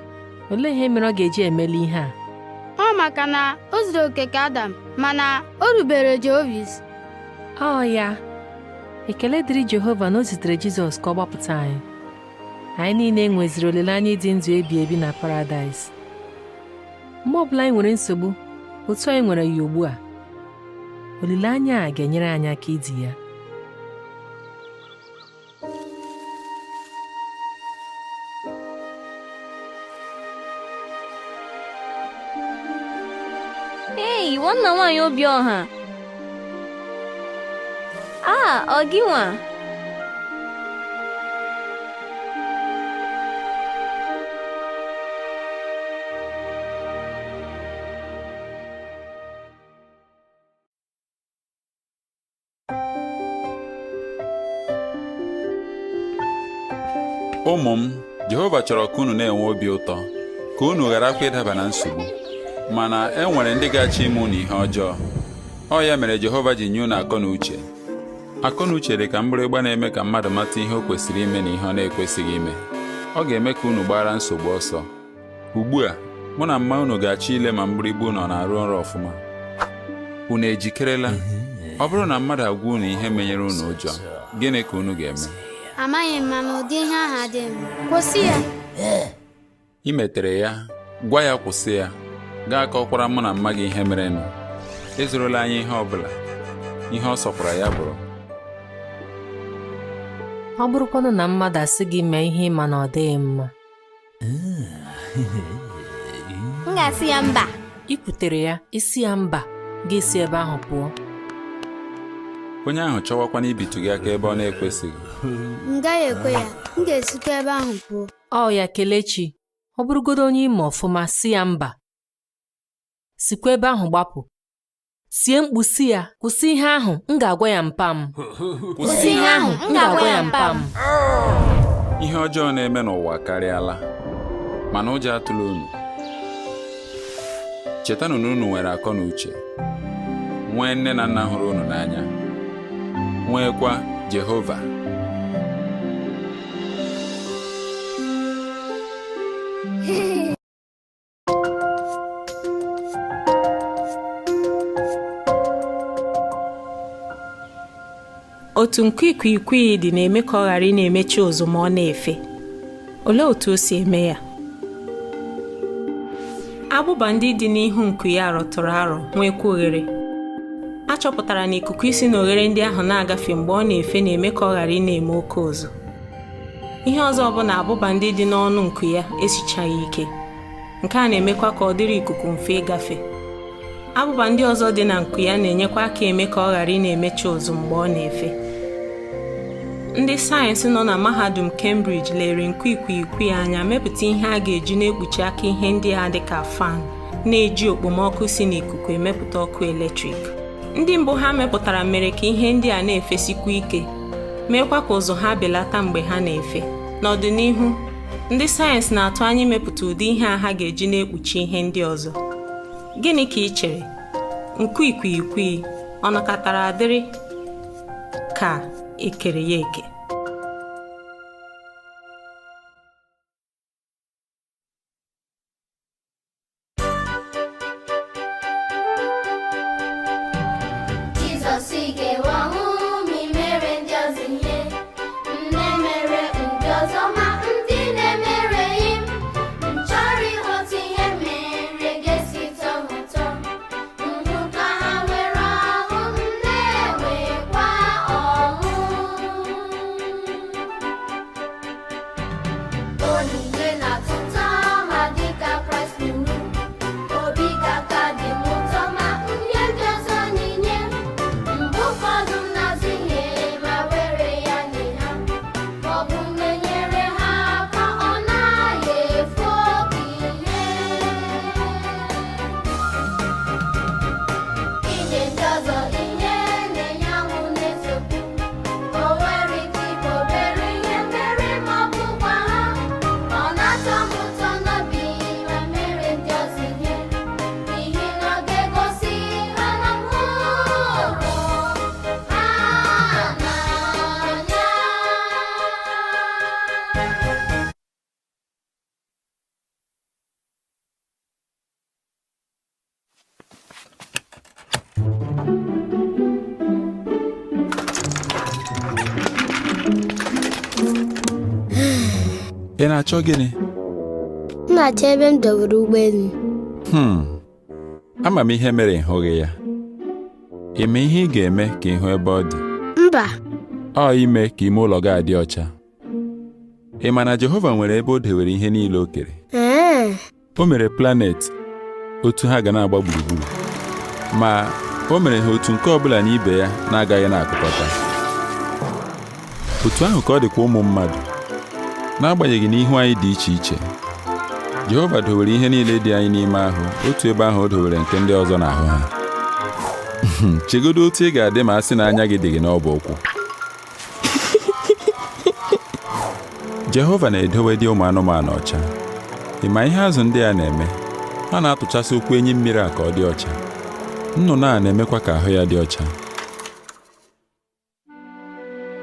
Olee ihe mere ọ ga-eji emeli ihe a? Ọ maka na o zuru oke ka Adam, mana o rubere Jehova isi. Ọ ya, ekele dịrị Jehova na o zitere Jizọs ka ọ gbapụta anyị. Anyị niile nweziri olileanya ịdị ndụ ebi ebi na Paradaịs. Mgbe ọbụla anyị nwere nsogbu, otu anyị nwere ya ugbu a, olileanya a ga-enyere anyị aka idi ya. Ei, nwanna nwaanyị Obiọha. A, ọ gị nwa? Ụmụ m, Jehova chọrọ ka unu na-enwe obi ụtọ, ka unu gharakwa ịdaba na nsogbu. Mana e nwere ndị ga-achọ ime unu ihe ọjọọ. Ọ ya mere Jehova ji nye unu akọ na uche. Akọ na uche dị ka mgbịrịgba na-eme ka mmadụ mata ihe o kwesịrị ime na ihe ọ na-ekwesịghị ime. Ọ ga-eme ka unu gbara nsogbu ọsọ. Ugbu a, mụ na mma unu ga-achọ ile ma mgbịrịgba unu ọ na-arụ ọrụ ọfụma. Unu ejikerela? Ọ bụrụ na mmadụ agwa unu ihe menyere unu ụjọ, gịnị ka unu ga-eme? Amaghị m, mana ụdị ihe ahụ adịghị mma. Kwụsị ya. I metere ya, gwa ya kwụsị ya. Gaa kọkwara mụ na mma gị ihe merenụ. Ezorola anyị ihe ọ bụla, ihe ọ sọkwara ya bụrụ. Ọ bụrụkwanụ na mmadụ asị gị mee ihe ma na ọ dịghị mma, M ga-asị ya mba. I kwutere ya, isi ya mba, ga-esi ebe ahụ pụọ. Onye ahụ chọwakwana ibitụ gị aka ebe ọ na-ekwesịghị. M gaghị ekwe ya. M ga-esikwa ebe ahụ pụọ. Ọ ya, Kelechi, ọ bụrụgodo onye ime ọfụma, si ya mba. Sikwa ebe ahụ gbapụ. Sie mkpu si ya, kwụsị ihe ahụ, m ga-agwa ya mpa m. Kwụsị ihe ahụ, m ga-agwa ya mpa m. Ihe ọjọọ na-eme n'ụwa karịala, mana ụjọ atụla unu. Chetanụ na unu nwere akọ na uche, nwee nne na nna hụrụ unu n'anya, nweekwa Jehova. Otu nku ikwikwii dị na-eme ka ọ ghara ị na-emechi ụzụ ma ọ na-efe. Olee otu o si eme ya? Abụba ndị dị n'ihu nku ya rọtụrụ arọ, nwekwa oghere. A chọpụtara na ikuku isi na oghere ndị ahụ na-agafe mgbe ọ na-efe na-eme ka ọ ghara ị na-eme oke ụzụ. Ihe ọzọ bụ na abụba ndị dị n'ọnụ nku ya esichaghị ike. Nke a na-emekwa ka ọ dịrị ikuku mfe ịgafe. Abụba ndị ọzọ dị na nku ya na-enyekwa aka eme ka ọ ghara ị na-emechi ụzụ mgbe ọ na-efe. Ndị sayensị nọ na mahadum Cambridge lere nku ikwikwii anya mepụta ihe a ga-eji na-ekpuchi aka ihe ndị a dị ka fan na-eji okpomọkụ si n'ikuku emepụta ọkụ eletrik. Ndị mbụ ha mepụtara mere ka ihe ndị a na-efesikwa ike, meekwa ka ụzụ ha belata mgbe ha na-efe. N'ọdịnihu, ndị sayensị na-atụ anya imepụta ụdị ihe a ha ga-eji na-ekpuchi ihe ndị ọzọ. Gịnị ka ị chere? Nku ikwikwii ọ nọkọtara adịrị ka ekere ya eke? Jizọs ga-enwe ọṅụ ma ị mere ndị ọzọ ihe. M na-emere ndị ọzọ ma ndị na-emereghị m. M chọrọ ịghọta ihe mere ga-esi tọọ ha ụtọ. M hụ ka ha nwere ọṅụ, m na-enwekwa ọṅụ. Ị na-achọ gịnị? M na-achọ ebe m dowere ụgbọelu. Ama m ihe mere ị hụghị ya. Ị ma ihe ị ga-eme ka ị hụ ebe ọ dị? Mba. Ọ ime ka ime ụlọ gị adị ọcha. Ị ma na Jehova nwere ebe o dewere ihe niile o kere? Ee. O mere planet otu ha ga na-agba gburugburu, ma o mere ha otu nke ọ bụla na ibe ya na-agaghị na-akụkọta. Otu ahụ ka ọ dịkwa ụmụ mmadụ. N'agbanyeghị na ihu anyị dị iche iche, Jehova dowere ihe niile dị anyị n'ime ahụ otu ebe ahụ o dowere nke ndị ọzọ n'ahụ ha. Chegodo otu ị ga-adị ma a sị na anya gị dị gị n'ọbụ ụkwụ. Jehova na-edowe dị ụmụ anụmanụ ọcha. Ị ma ihe azụ ndị a na-eme? Ha na-atụchasị ụkwụ enyi mmiri a ka ọ dị ọcha. Nnụnụ a na-emekwa ka ahụ ya dị ọcha.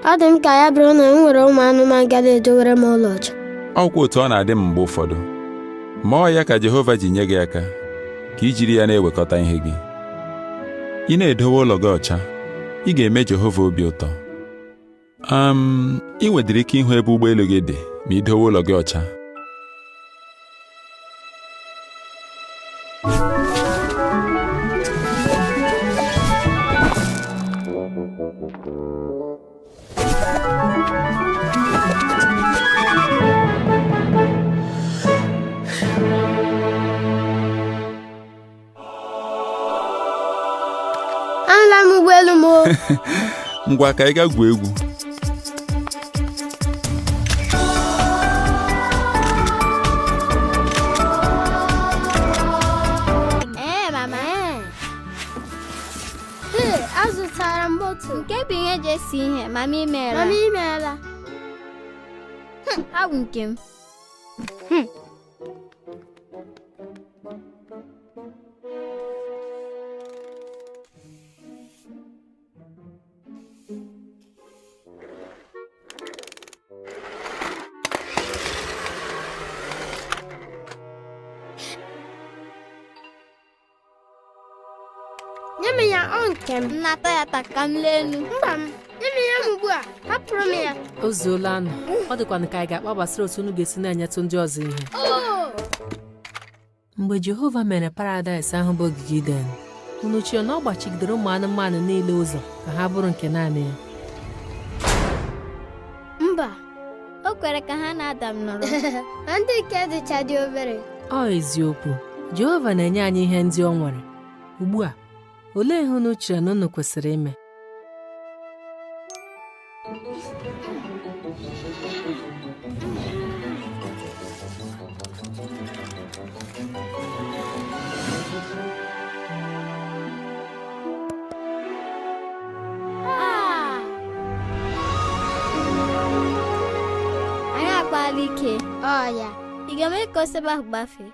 Ọ dị m ka ya bụrụ na m nwere ụmụ anụmanụ ga na-edowere m ụlọ ọcha. Ọkwa otu ọ na-adị m mgbe ụfọdụ. Ma ọ ya ka Jehova ji nye gị aka ka i jiri ya na-ewekọta ihe gị. Ị na-edowe ụlọ gị ọcha, ị ga-eme Jehova obi ụtọ. Ị nwedịrị ike ịhụ ebe ụgbọelu gị dị ma i dowe ụlọ gị ọcha. Ahụla m ụgbọelu m o. Ngwa ka anyị gaa gwuo egwu. Ee, mama. Ee, azụtara m moto. Nke bụ ihe eji esi ihe, mama imeela. Mama imeela. Ha bụ nke m. Nye m ya, ọ nke m. Nnata ya taa ka m lee elu. Mba m, nye m ya ugbu a. Hapụrụ m ya. O zuolanụ. Ọ dịkwanụ ka anyị ga-akpa gbasara otu unu ga-esi na-enyetụ ndị ọzọ ihe. Mgbe Jehova mere paradaịs ahụ bụ ogige Iden, unu chere na ọ gbachigidere ụmụ anụmanụ niile ụzọ ka ha bụrụ nke naanị ya? Mba. O kwere ka ha na Adam nọrọ. Na ndị nke dịcha dị obere. Ọ eziokwu, Jehova na-enye anyị ihe ndị o nwere. Ugbu a, olee ihe unu chere na unu kwesịrị ime? Anyị akpaala ike. Ọ ya. Ị ga-eme ka osebe ahụ gbafee?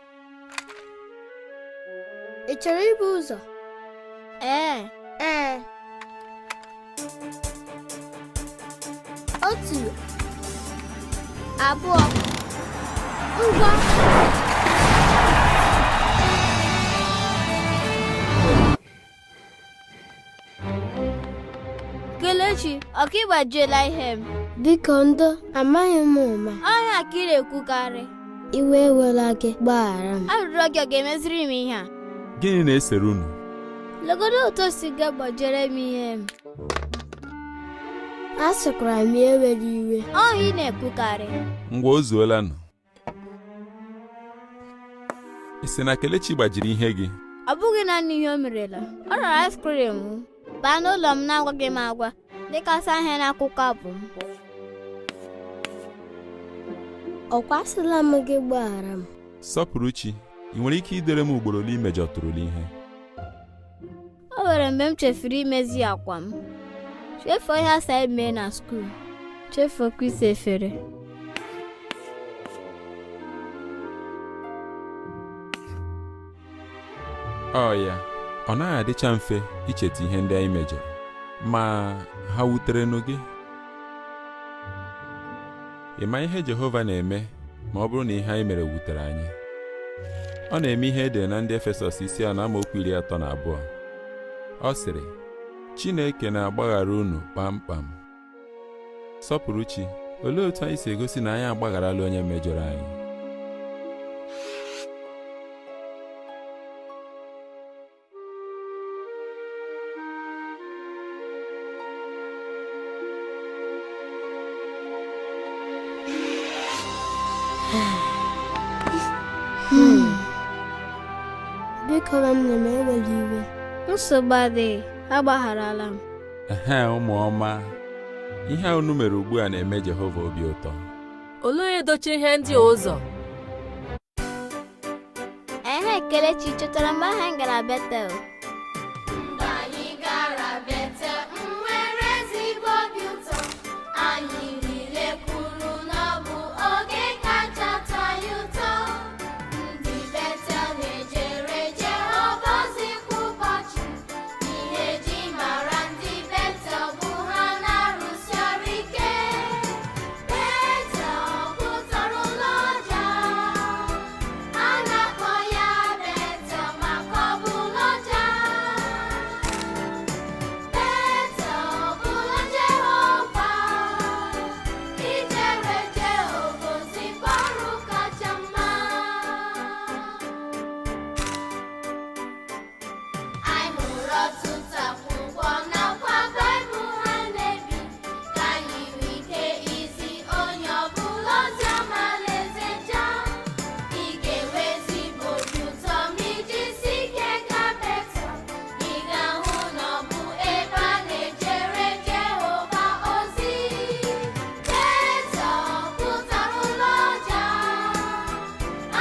Ị chọrọ ibu ụzọ? Ee. Ee. 1, 2, ngwa. Kelechi, ọka ịgbajiela ihe m. Biko ndo, amaghị m ụma. Ọhịa ka ị na-ekwukarị. Iwe ewela gị, gbaghara m. Arịrịọ gị ọ ga-emeziri m ihe a? Gịnị na-esere unu? Legodo otu o si ga gbajiere m ihe m. A sịkwara m ya ewela iwe. Ọhịa ị na-ekwukarị. Ngwa o zuolanụ. Ị sị na Kelechi gbajiri ihe gị? Ọ bụghị naanị ihe o merela. Ọ rara ice cream m baa n'ụlọ m na-agwaghị m agwa, dịkasị ahịa n'akwụkwọ abụ m. Ọ kwasịla m gị gbaghara m. Sọpụrụchi, ị nwere ike idere m ugboro ole i mejọtụrụla ihe? O nwere mgbe m chefuru imezi akwa m, chefuo ihe asa eme na skuul, chefuokwa isa efere. Ọ ya, ọ naghị adịcha mfe icheta ihe ndị anyị mejọrọ, ma ha wuterenụ gị? Ị ma ihe Jehova na-eme ma ọ bụrụ na ihe anyị mere wutere anyị? Ọ na-eme ihe e dere na ndị Efesọs isi 4 amaokwu 32. Ọ sịrị, Chineke na-agbaghara unu kpamkpam. Sọpụrụchi, olee otu anyị si egosi na anyị agbagharala onye mejọrọ anyị? Biko nwanne m, ewela iwe. Nsogbu adịghị, agbagharala m. Ehe, ụmụ ọma, ihe a unu mere ugbu a na-eme Jehova obi ụtọ. Olee onye dochiri ihe ndị a ụzọ? Ehe, Kelechi chetara mgbe ahụ anyị gara Betel. Mgbe anyị gara Betel, m nwere ezigbo obi ụtọ. Anyị niile kwuru na ọ bụ oge kacha atọ anyị ụtọ. Ndị Betel na-ejere Jehova ozi kwa ụbọchị. Ihe eji mara ndị Betel bụ ha na-arụsi ọrụ ike. Betel pụtara ụlọ ọja. A na-akpọ ya Betel maka ọ bụ ụlọ ọja. Betel bụ ụlọ Jehova. Ijere Jehova ozi bụ ọrụ kacha mma. Anyị mụrụ ọtụtụ akwụkwọ nakwa Baịbụl ha na-ebi ka anyị nwee ike izi onye ọbụla ozi ọma Alaeze Jah. Ị ga-enwe ezigbo obi ụtọ ma iji si ike gaa Betel. Ị ga-ahụ na ọ bụ ebe a na-ejere Jehova ozi. Betel pụtara ụlọ ọja.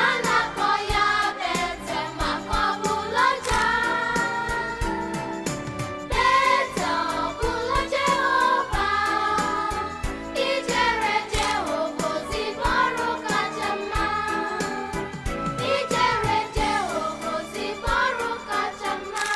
A na-akpọ ya Betel maka ọ bụ ụlọ ọja. Betel bụ ụlọ Jehova. Ijere Jehova ozi bụ ọrụ kacha mma. Ijere Jehova ozi bụ ọrụ kacha mma.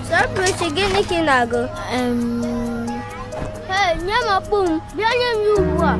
Sọpụrụchi, gịnị ka ị na-agụ? Hey, nye m ọkpụ m, bịa nye m ya ugbu a.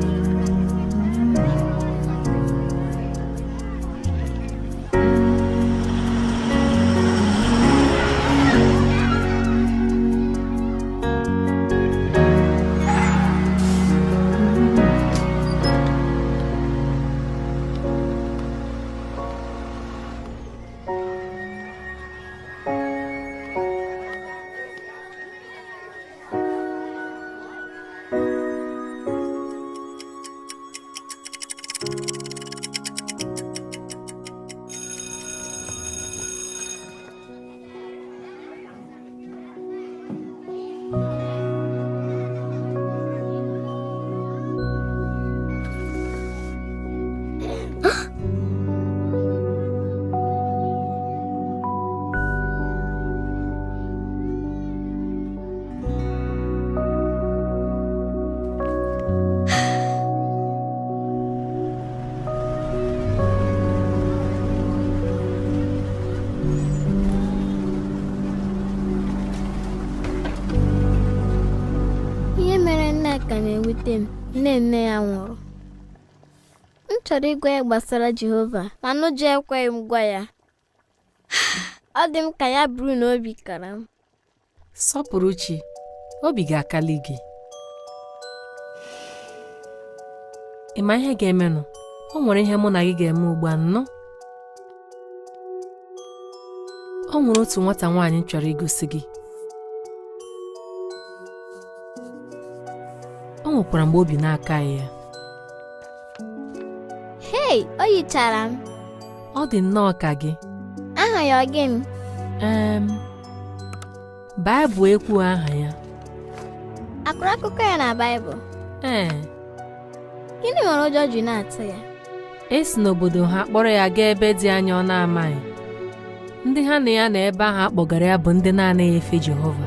Ihe mere Nneka na-ewute m, nne nne ya nwụrụ. M chọrọ ịgwa ya gbasara Jehova, mana ụjọ ekweghị m gwa ya. Ọ dị m ka ya bụrụ na obi kara m. Sọpụrụchi, obi ga-akali gị. Ị ma ihe ga-emenụ? O nwere ihe mụ na gị ga-eme ugbu a nnọọ. O nwere otu nwata nwaanyị m chọrọ igosi gị. O nwekwara mgbe obi na-akaghị ya. Hei, o yichara m. Ọ dị nnọọ ka gị. Aha ya ọ gịnị? Baịbụl ekwughị aha ya. Akụrụ akụkọ ya na Baịbụl. Ee. Gịnị mere ụjọ ji na-atụ ya? E si n'obodo ha kpọrọ ya gaa ebe dị anya ọ na-amaghị. Ndị ha na ya nọ ebe ahụ a kpọgara ya bụ ndị na-anaghị efe Jehova.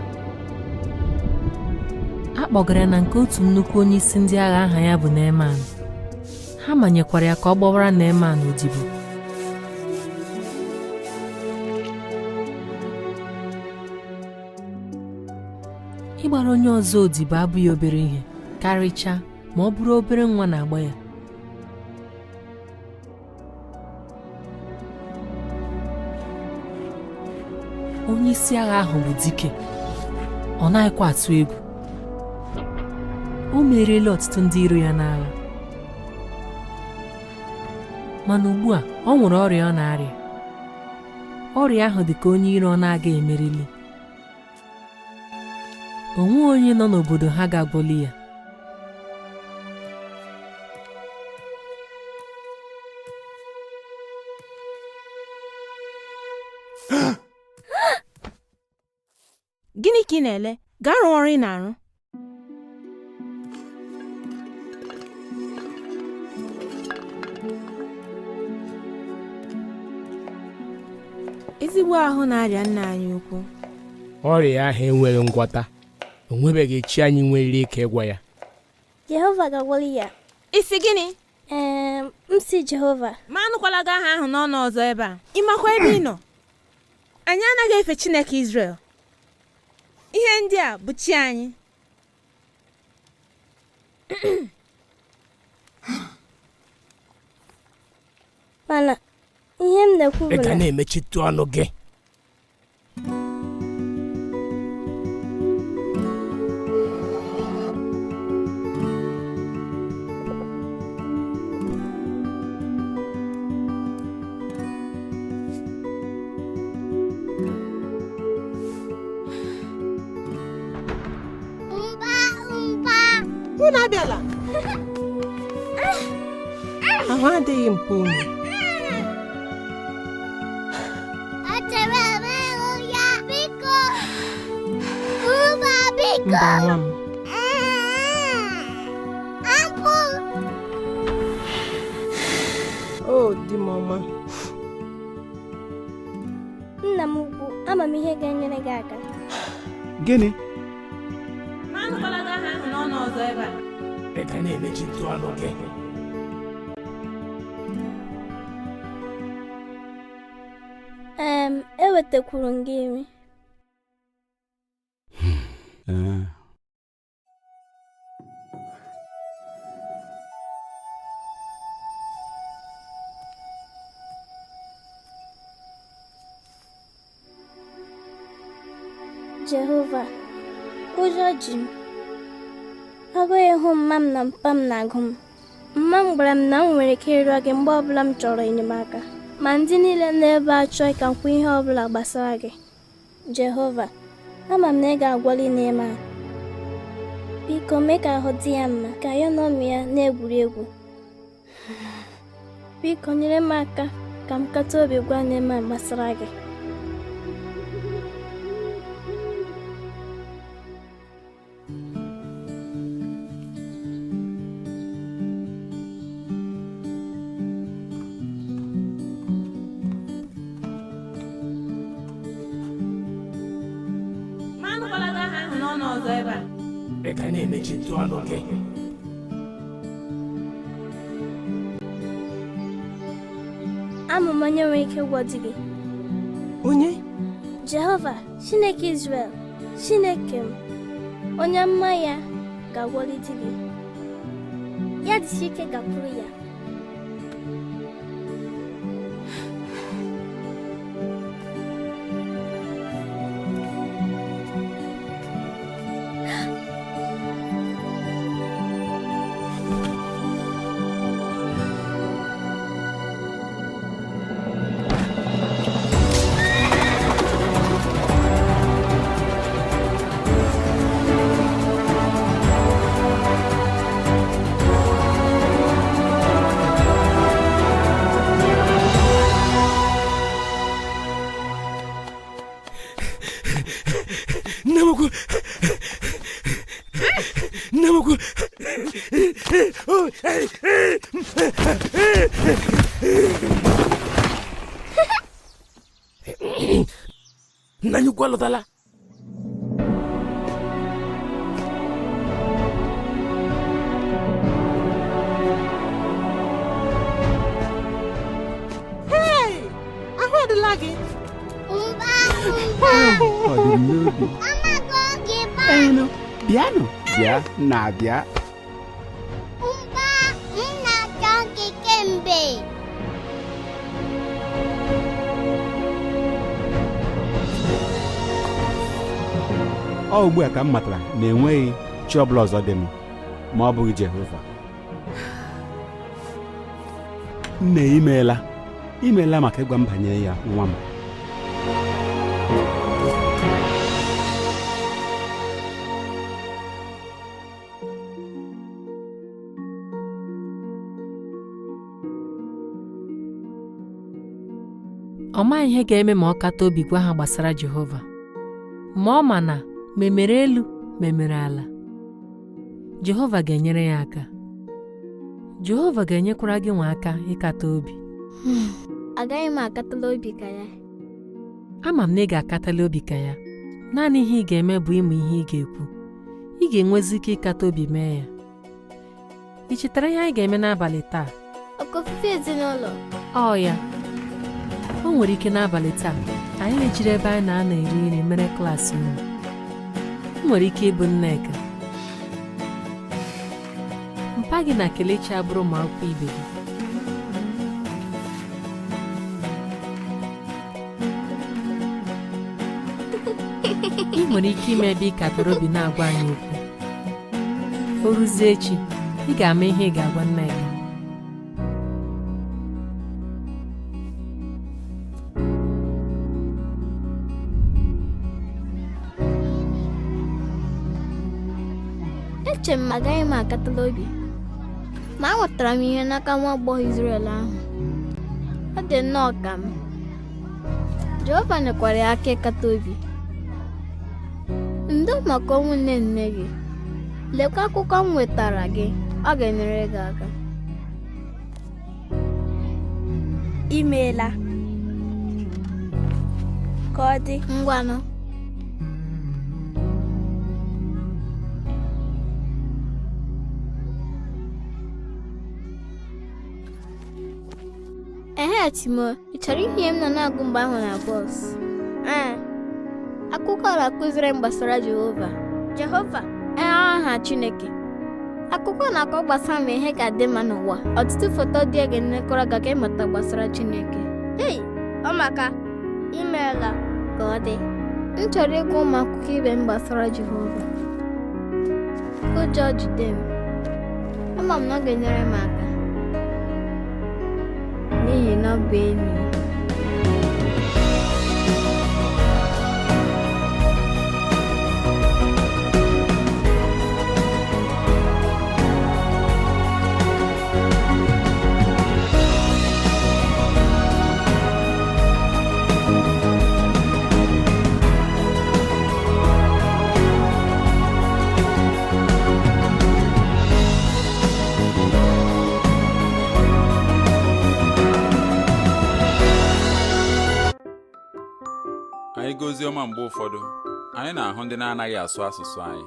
A kpọgara ya na nke otu nnukwu onyeisi ndị agha aha ya bụ Neeman. Ha manyekwara ya ka ọ gbawara Neeman odibo. Ịgbara onye ọzọ odibo abụghị obere ihe, karịchaa ma ọ bụrụ obere nwa na-agba ya. Onye isi agha ahụ bụ dike, ọ naghịkwa atụ egwu. O meriela ọtụtụ ndị iro ya n'agha. Mana ugbu a, ọ nwere ọrịa ọ na-arịa. Ọrịa ahụ dị ka onye iro ọ na-agaghị emerili. O nweghị onye nọ n'obodo ha ga-agwọli ya. Gịnị ka ị na-ele? Gaa rụọ ọrụ ị na-arụ. Ezigbo ahụ na-arịa nna anyị ukwu. Ọrịa ahụ enweghị ngwọta. O nwebeghị chi anyị nwere ike ịgwọ ya. Jehova ga-agwọli ya. Ị sị gịnị? Ee, m sị Jehova. Ma anụkwala gị aha ahụ n'ọnụ ọzọ ebe a. Ị makwa ebe ị nọ? Anyị anaghị efe Chineke Izrel. Ihe ndị a bụ chi anyị. Mana ihe m na-ekwu Ị bụ ga na na-emechitụ ọnụ gị. Unu abịala. Ahụ adịghị mpa unu. Achọrọ m ịhụ ya, biko. Mba, biko. Mba, nwa m. Apụ. O di m ọma. Nna m ukwu, ama m ihe ga-enyere gị aka. Gịnị? Ma anụkwala gị aha ahụ n'ọnụ ọzọ ebe a. Ị ga na-emechitụ ọnụ gị. Ee, ewetakwuru m gị nri. Ee. Jehova, ụjọ ji m. Agụụ ịhụ mma m na mpa m na-agụ m. Mma m gwara m na m nwere ike ịrịọ gị mgbe ọbụla m chọrọ enyemaka. Ma ndị niile nọ ebe a achọghị ka m kwuo ihe ọbụla gbasara gị. Jehova, ama m na ị ga-agwọli Neeman. Biko mee ka ahụ dị ya mma ka ya na ụmụ ya na-egwuri egwu. Biko nyere m aka ka m kata obi gwa Neeman gbasara gị. Ma anụkwala gị aha ahụ n'ọnụ ọzọ ebe a. Ị ga na-emechitụ ọnụ gị. Ama m onye nwere ike ịgwọ di gị. Onye? Jehova, Chineke Izrel, Chineke m, onye mma ya ga-agwọli di gị. Ya dịsi ike gakwuru ya. Nna anyị ukwu alọtala. Hey! Ahụ adịla gị. Ọ dị m n'obi. Enu, bịanụ, bịa na-abịa. Mba, m na-achọ gị kemgbe. Ọ ugbu a ka m matara na enweghị chi ọbụla ọzọ dị m ma ọ bụghị Jehova. Nne, imeela, imeela maka ịgwa m banyere ya, nwa m. Ọ maghị ihe ga-eme ma ọ kata obi gwa ha gbasara Jehova. Ma ọ ma na ma e mere elu ma e mere ala, Jehova ga-enyere ya aka. Jehova ga-enyekwara gị nwa aka ịkata obi. Agaghị m akatala obi ka ya. Ama m na ị ga-akatali obi ka ya. Naanị ihe ị ga-eme bụ ịmụ ihe ị ga-ekwu. Ị ga-enwezi ike ịkata obi mee ya. Ị chetara ihe anyị ga-eme n'abalị taa? Oke ofufe ezinụlọ. Ọ ya. O nwere ike n'abalị taa, anyị ejiri ebe anyị na-anọ eri nri mere klaasị unu. O nwere ike ịbụ Nneka. Mpa gị na Kelechi abụrụ ụmụ akwụkwọ ibe gị. Ị nwere ike ime ebe ị katara obi na-agwa anyị okwu. O ruzie echi, ị ga-ama ihe ị ga-agwa Nneka. Eche m agaghị m akatala obi, ma amụtara m ihe n'aka nwa agbọghọ Izrel ahụ. Ọ dị nnọọ ka m. Jehova nyekwara ya aka ịkata obi. Ndo maka ọnwụ nne nne gị. Lekwa akwụkwọ m wetara gị, ọ ga-enyere gị aka. Imeela. Ka ọ dị. Ngwanụ. Ehe, Timo, ị chọrọ ihe m nọ na-agụ mgbe ahụ na bọs? Ee. Akụkọ a na-akụziri m gbasara Jehova. Jehova, ee, aha Chineke. Akụkọ na-akọ gbasara ma ihe ga-adị mma n'ụwa. Ọtụtụ foto dị ga-enekọrọ gị ka ịmụta gbasara Chineke. Ei, ọ maka imeela. Ka ọ dị. M chọrọ ịgwa ụmụ akwụkwọ ibe m gbasara Jehova. Ụjọ jide m. Ama m na ọ ga-enyere m aka. N'ihi na ọ bụ enyi m. Anyị gaa ozi ọma mgbe ụfọdụ, anyị na-ahụ ndị na-anaghị asụ asụsụ anyị.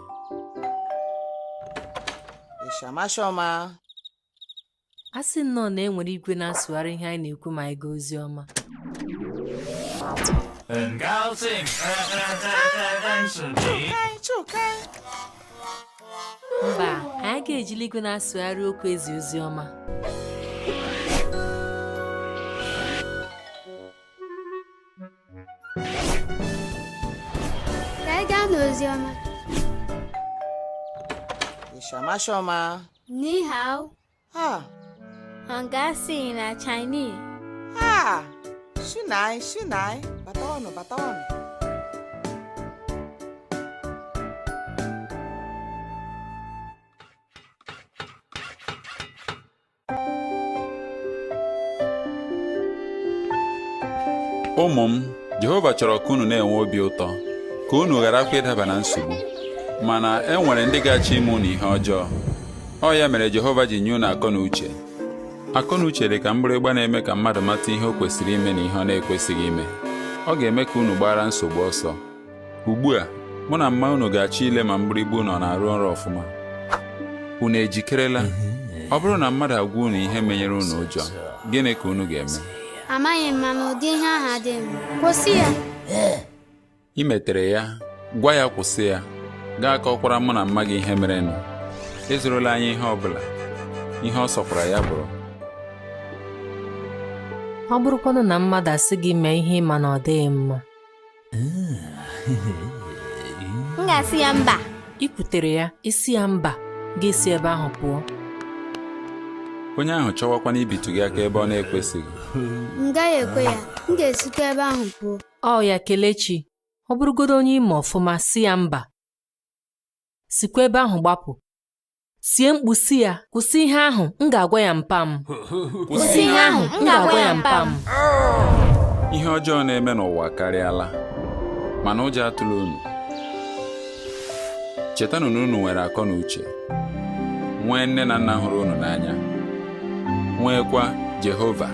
Ịshamashọma. A sị nnọọ na e nwere igwe na-asụgharị ihe anyị na-ekwu ma anyị gaa ozi ọma. 很高兴认识你。 Mba, anyị ga-ejili igwe na-asụgharị okwu ezi ozi ọma. Ka anyị gaa n'ozi ọma. Ịshamashọma. Ni hao. Ha. Hangasi na Chinese. Ha. Shinai, shinai. Batawanụ, batawanụ. Ụmụ m, Jehova chọrọ ka unu na-enwe obi ụtọ, ka unu gharakwa ịdaba na nsogbu. Mana e nwere ndị ga-achọ ime unu ihe ọjọọ. Ọ ya mere Jehova ji nye unu akọ na uche. Akọ na uche dị ka mgbịrịgba na-eme ka mmadụ mata ihe o kwesịrị ime na ihe ọ na-ekwesịghị ime. Ọ ga-eme ka unu gbara nsogbu ọsọ. Ugbu a, mụ na mma unu ga-achọ ile ma mgbịrịgba unu ọ na-arụ ọrụ ọfụma. Unu ejikerela? Ọ bụrụ na mmadụ agwa unu ihe menyere unu ụjọ, gịnị ka unu ga-eme? Amaghị m, mana ụdị ihe ahụ adịghị mma. Kwụsị ya. I metere ya, gwa ya kwụsị ya. Gaa kọkwara mụ na mma gị ihe merenụ. Ezorola anyị ihe ọ bụla, ihe ọ sọkwara ya bụrụ. Ọ bụrụkwanụ na mmadụ asị gị mee ihe ị ma na ọ dịghị mma? M ga-asị ya mba. I kwutere ya, ị sị ya mba, ga-esi ebe ahụ pụọ. Onye ahụ chọwakwanụ ibitụ gị aka ebe ọ na-ekwesịghị. M gaghị ekwe ya. M ga-esikwa ebe ahụ pụọ. Ọ ya, Kelechi, ọ bụrụgodo onye ị ma ọfụma, sị ya mba. Sikwa ebe ahụ gbapụ. Sie mkpu sị ya, kwụsị ihe ahụ, m ga-agwa ya mpa m. Kwụsị ihe ahụ, m ga-agwa ya mpa m. Ihe ọjọọ na-eme n'ụwa karịala, mana ụjọ atụla unu. Chetanụ na unu nwere akọ na uche, nwee nne na nna hụrụ unu n'anya, nweekwa Jehova.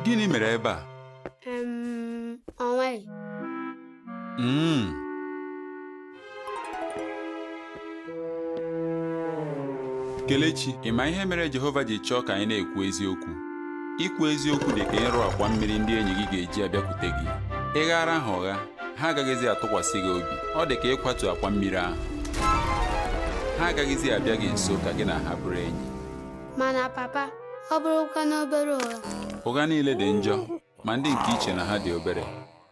Gịnị mere ebe a? Ọ nweghị. Kelechi, ị ma ihe mere Jehova ji chọọ ka anyị na-ekwu eziokwu? Ikwu eziokwu dị ka ịrụ akwa mmiri ndị enyi gị ga-eji abịakwute gị. Ị ghara ha ụgha, ha agaghịzi atụkwasị gị obi. Ọ dị ka ịkwatu akwa mmiri ahụ. Ha agaghịzi abịa gị nso ka gị na ha bụrụ enyi. Mana papa, ọ bụrụkwa n'obere ụgha. Ụgha niile dị njọ, ma ndị nke iche na ha dị obere.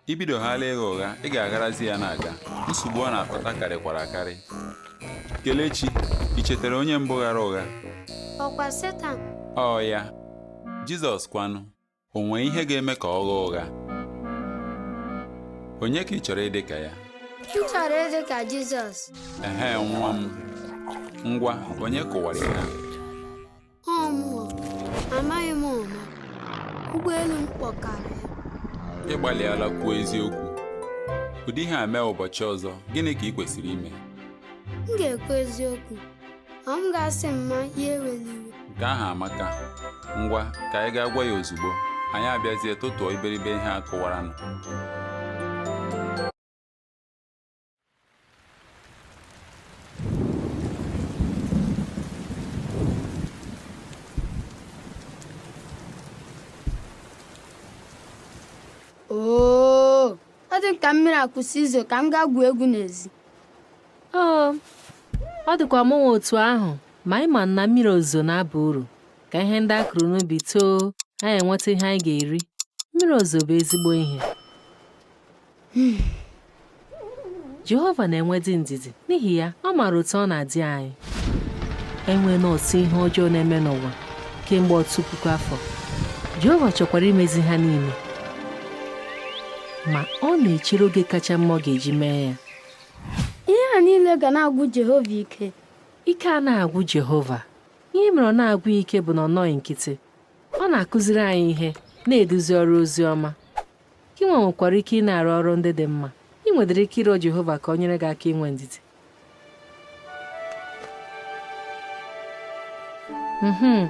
Ibidoghala ịgha ụgha, ị ga-agharazi ya na-aga. Nsogbu ọ na-akpata karịkwara akarị. Kelechi, ị chetara onye mbụ ghara ụgha? Ọkwa Setan. Ọ ya. Jizọs kwanụ, o nwee ihe ga-eme ka ọ ghaa ụgha? Onye ka ị chọrọ ịdị ka ya? M chọrọ ịdị ka Jizọs. Ehe, nwa m. Ngwa, onye kụwara ihe a? Ọ mụọ, amaghị m ụma. Ụgbọelu m kpọkara ya. Ị gbalịala kwuo eziokwu. Ụdị ihe a mee ụbọchị ọzọ, gịnị ka ị kwesịrị ime? M ga-ekwu eziokwu. Ọ m ga-asị mma ya ewela iwe. Nke ahụ amaka. Ngwa, ka anyị gaa gwa ya ozugbo. Anyị abịazie tụtụọ iberibe ihe a kụwaranụ. Oo, ọ dị ka mmiri akwụsị izo ka m gaa gwuo egwu n'ezi. Oo, ọ dịkwa mụ nwa otu ahụ, ma anyị ma na mmiri ozuzo na-aba uru ka ihe ndị a kụrụ n'ubi too, anyị enweta ihe anyị ga-eri. Mmiri ozuzo bụ ezigbo ihe. Jehova na-enwedị ndidi, n'ihi ya ọ maara otu ọ na-adị anyị. Enweela ọtụtụ ihe ọjọọ na-eme n'ụwa kemgbe ọtụtụ puku afọ. Jehova chọkwara imezi ha niile, ma ọ na-echere oge kacha mma ọ ga-eji mee ya. Ihe a niile ga na-agwụ Jehova ike. Ike a na-agwụ Jehova. Ihe mere ọ na-agwụ ya ike bụ na ọ nọghị nkịtị. Ọ na-akụziri anyị ihe, na-eduzi ọrụ ozi ọma. Gị nwa nwekwara ike ị na-arụ ọrụ ndị dị mma. Ị nwedịrị ike ịrịọ Jehova ka o nyere gị aka inwe ndidi.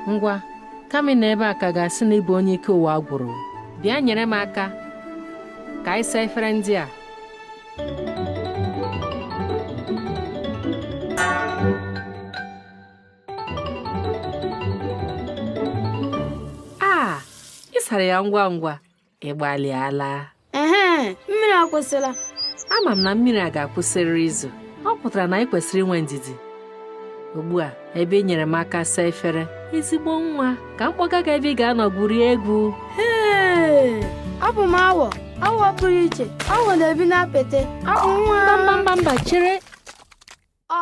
Ngwa, kama ị nọ ebe a ka ga-asị na ị bụ onye ike ụwa gwụrụ. Bịa nyere m aka ka anyị saa efere ndị a. Ị sara ya ngwa ngwa. Ị gbalịala. Ehee, mmiri akwụsịla. Ama m na mmiri a ga-akwụsịrịrị izo. Ọ pụtara na anyị kwesịrị inwe ndidi. Ugbu a, ebe ị nyere m aka saa efere, ezigbo nwa, ka m kpọga gị ebe ị ga-anọ gwurie egwu. Hee, abụ m awọ, awọ pụrụ iche, awọ na-ebi n'apịtị, abụ nwa. Mba, mba, mba, mba, chere. Ọ.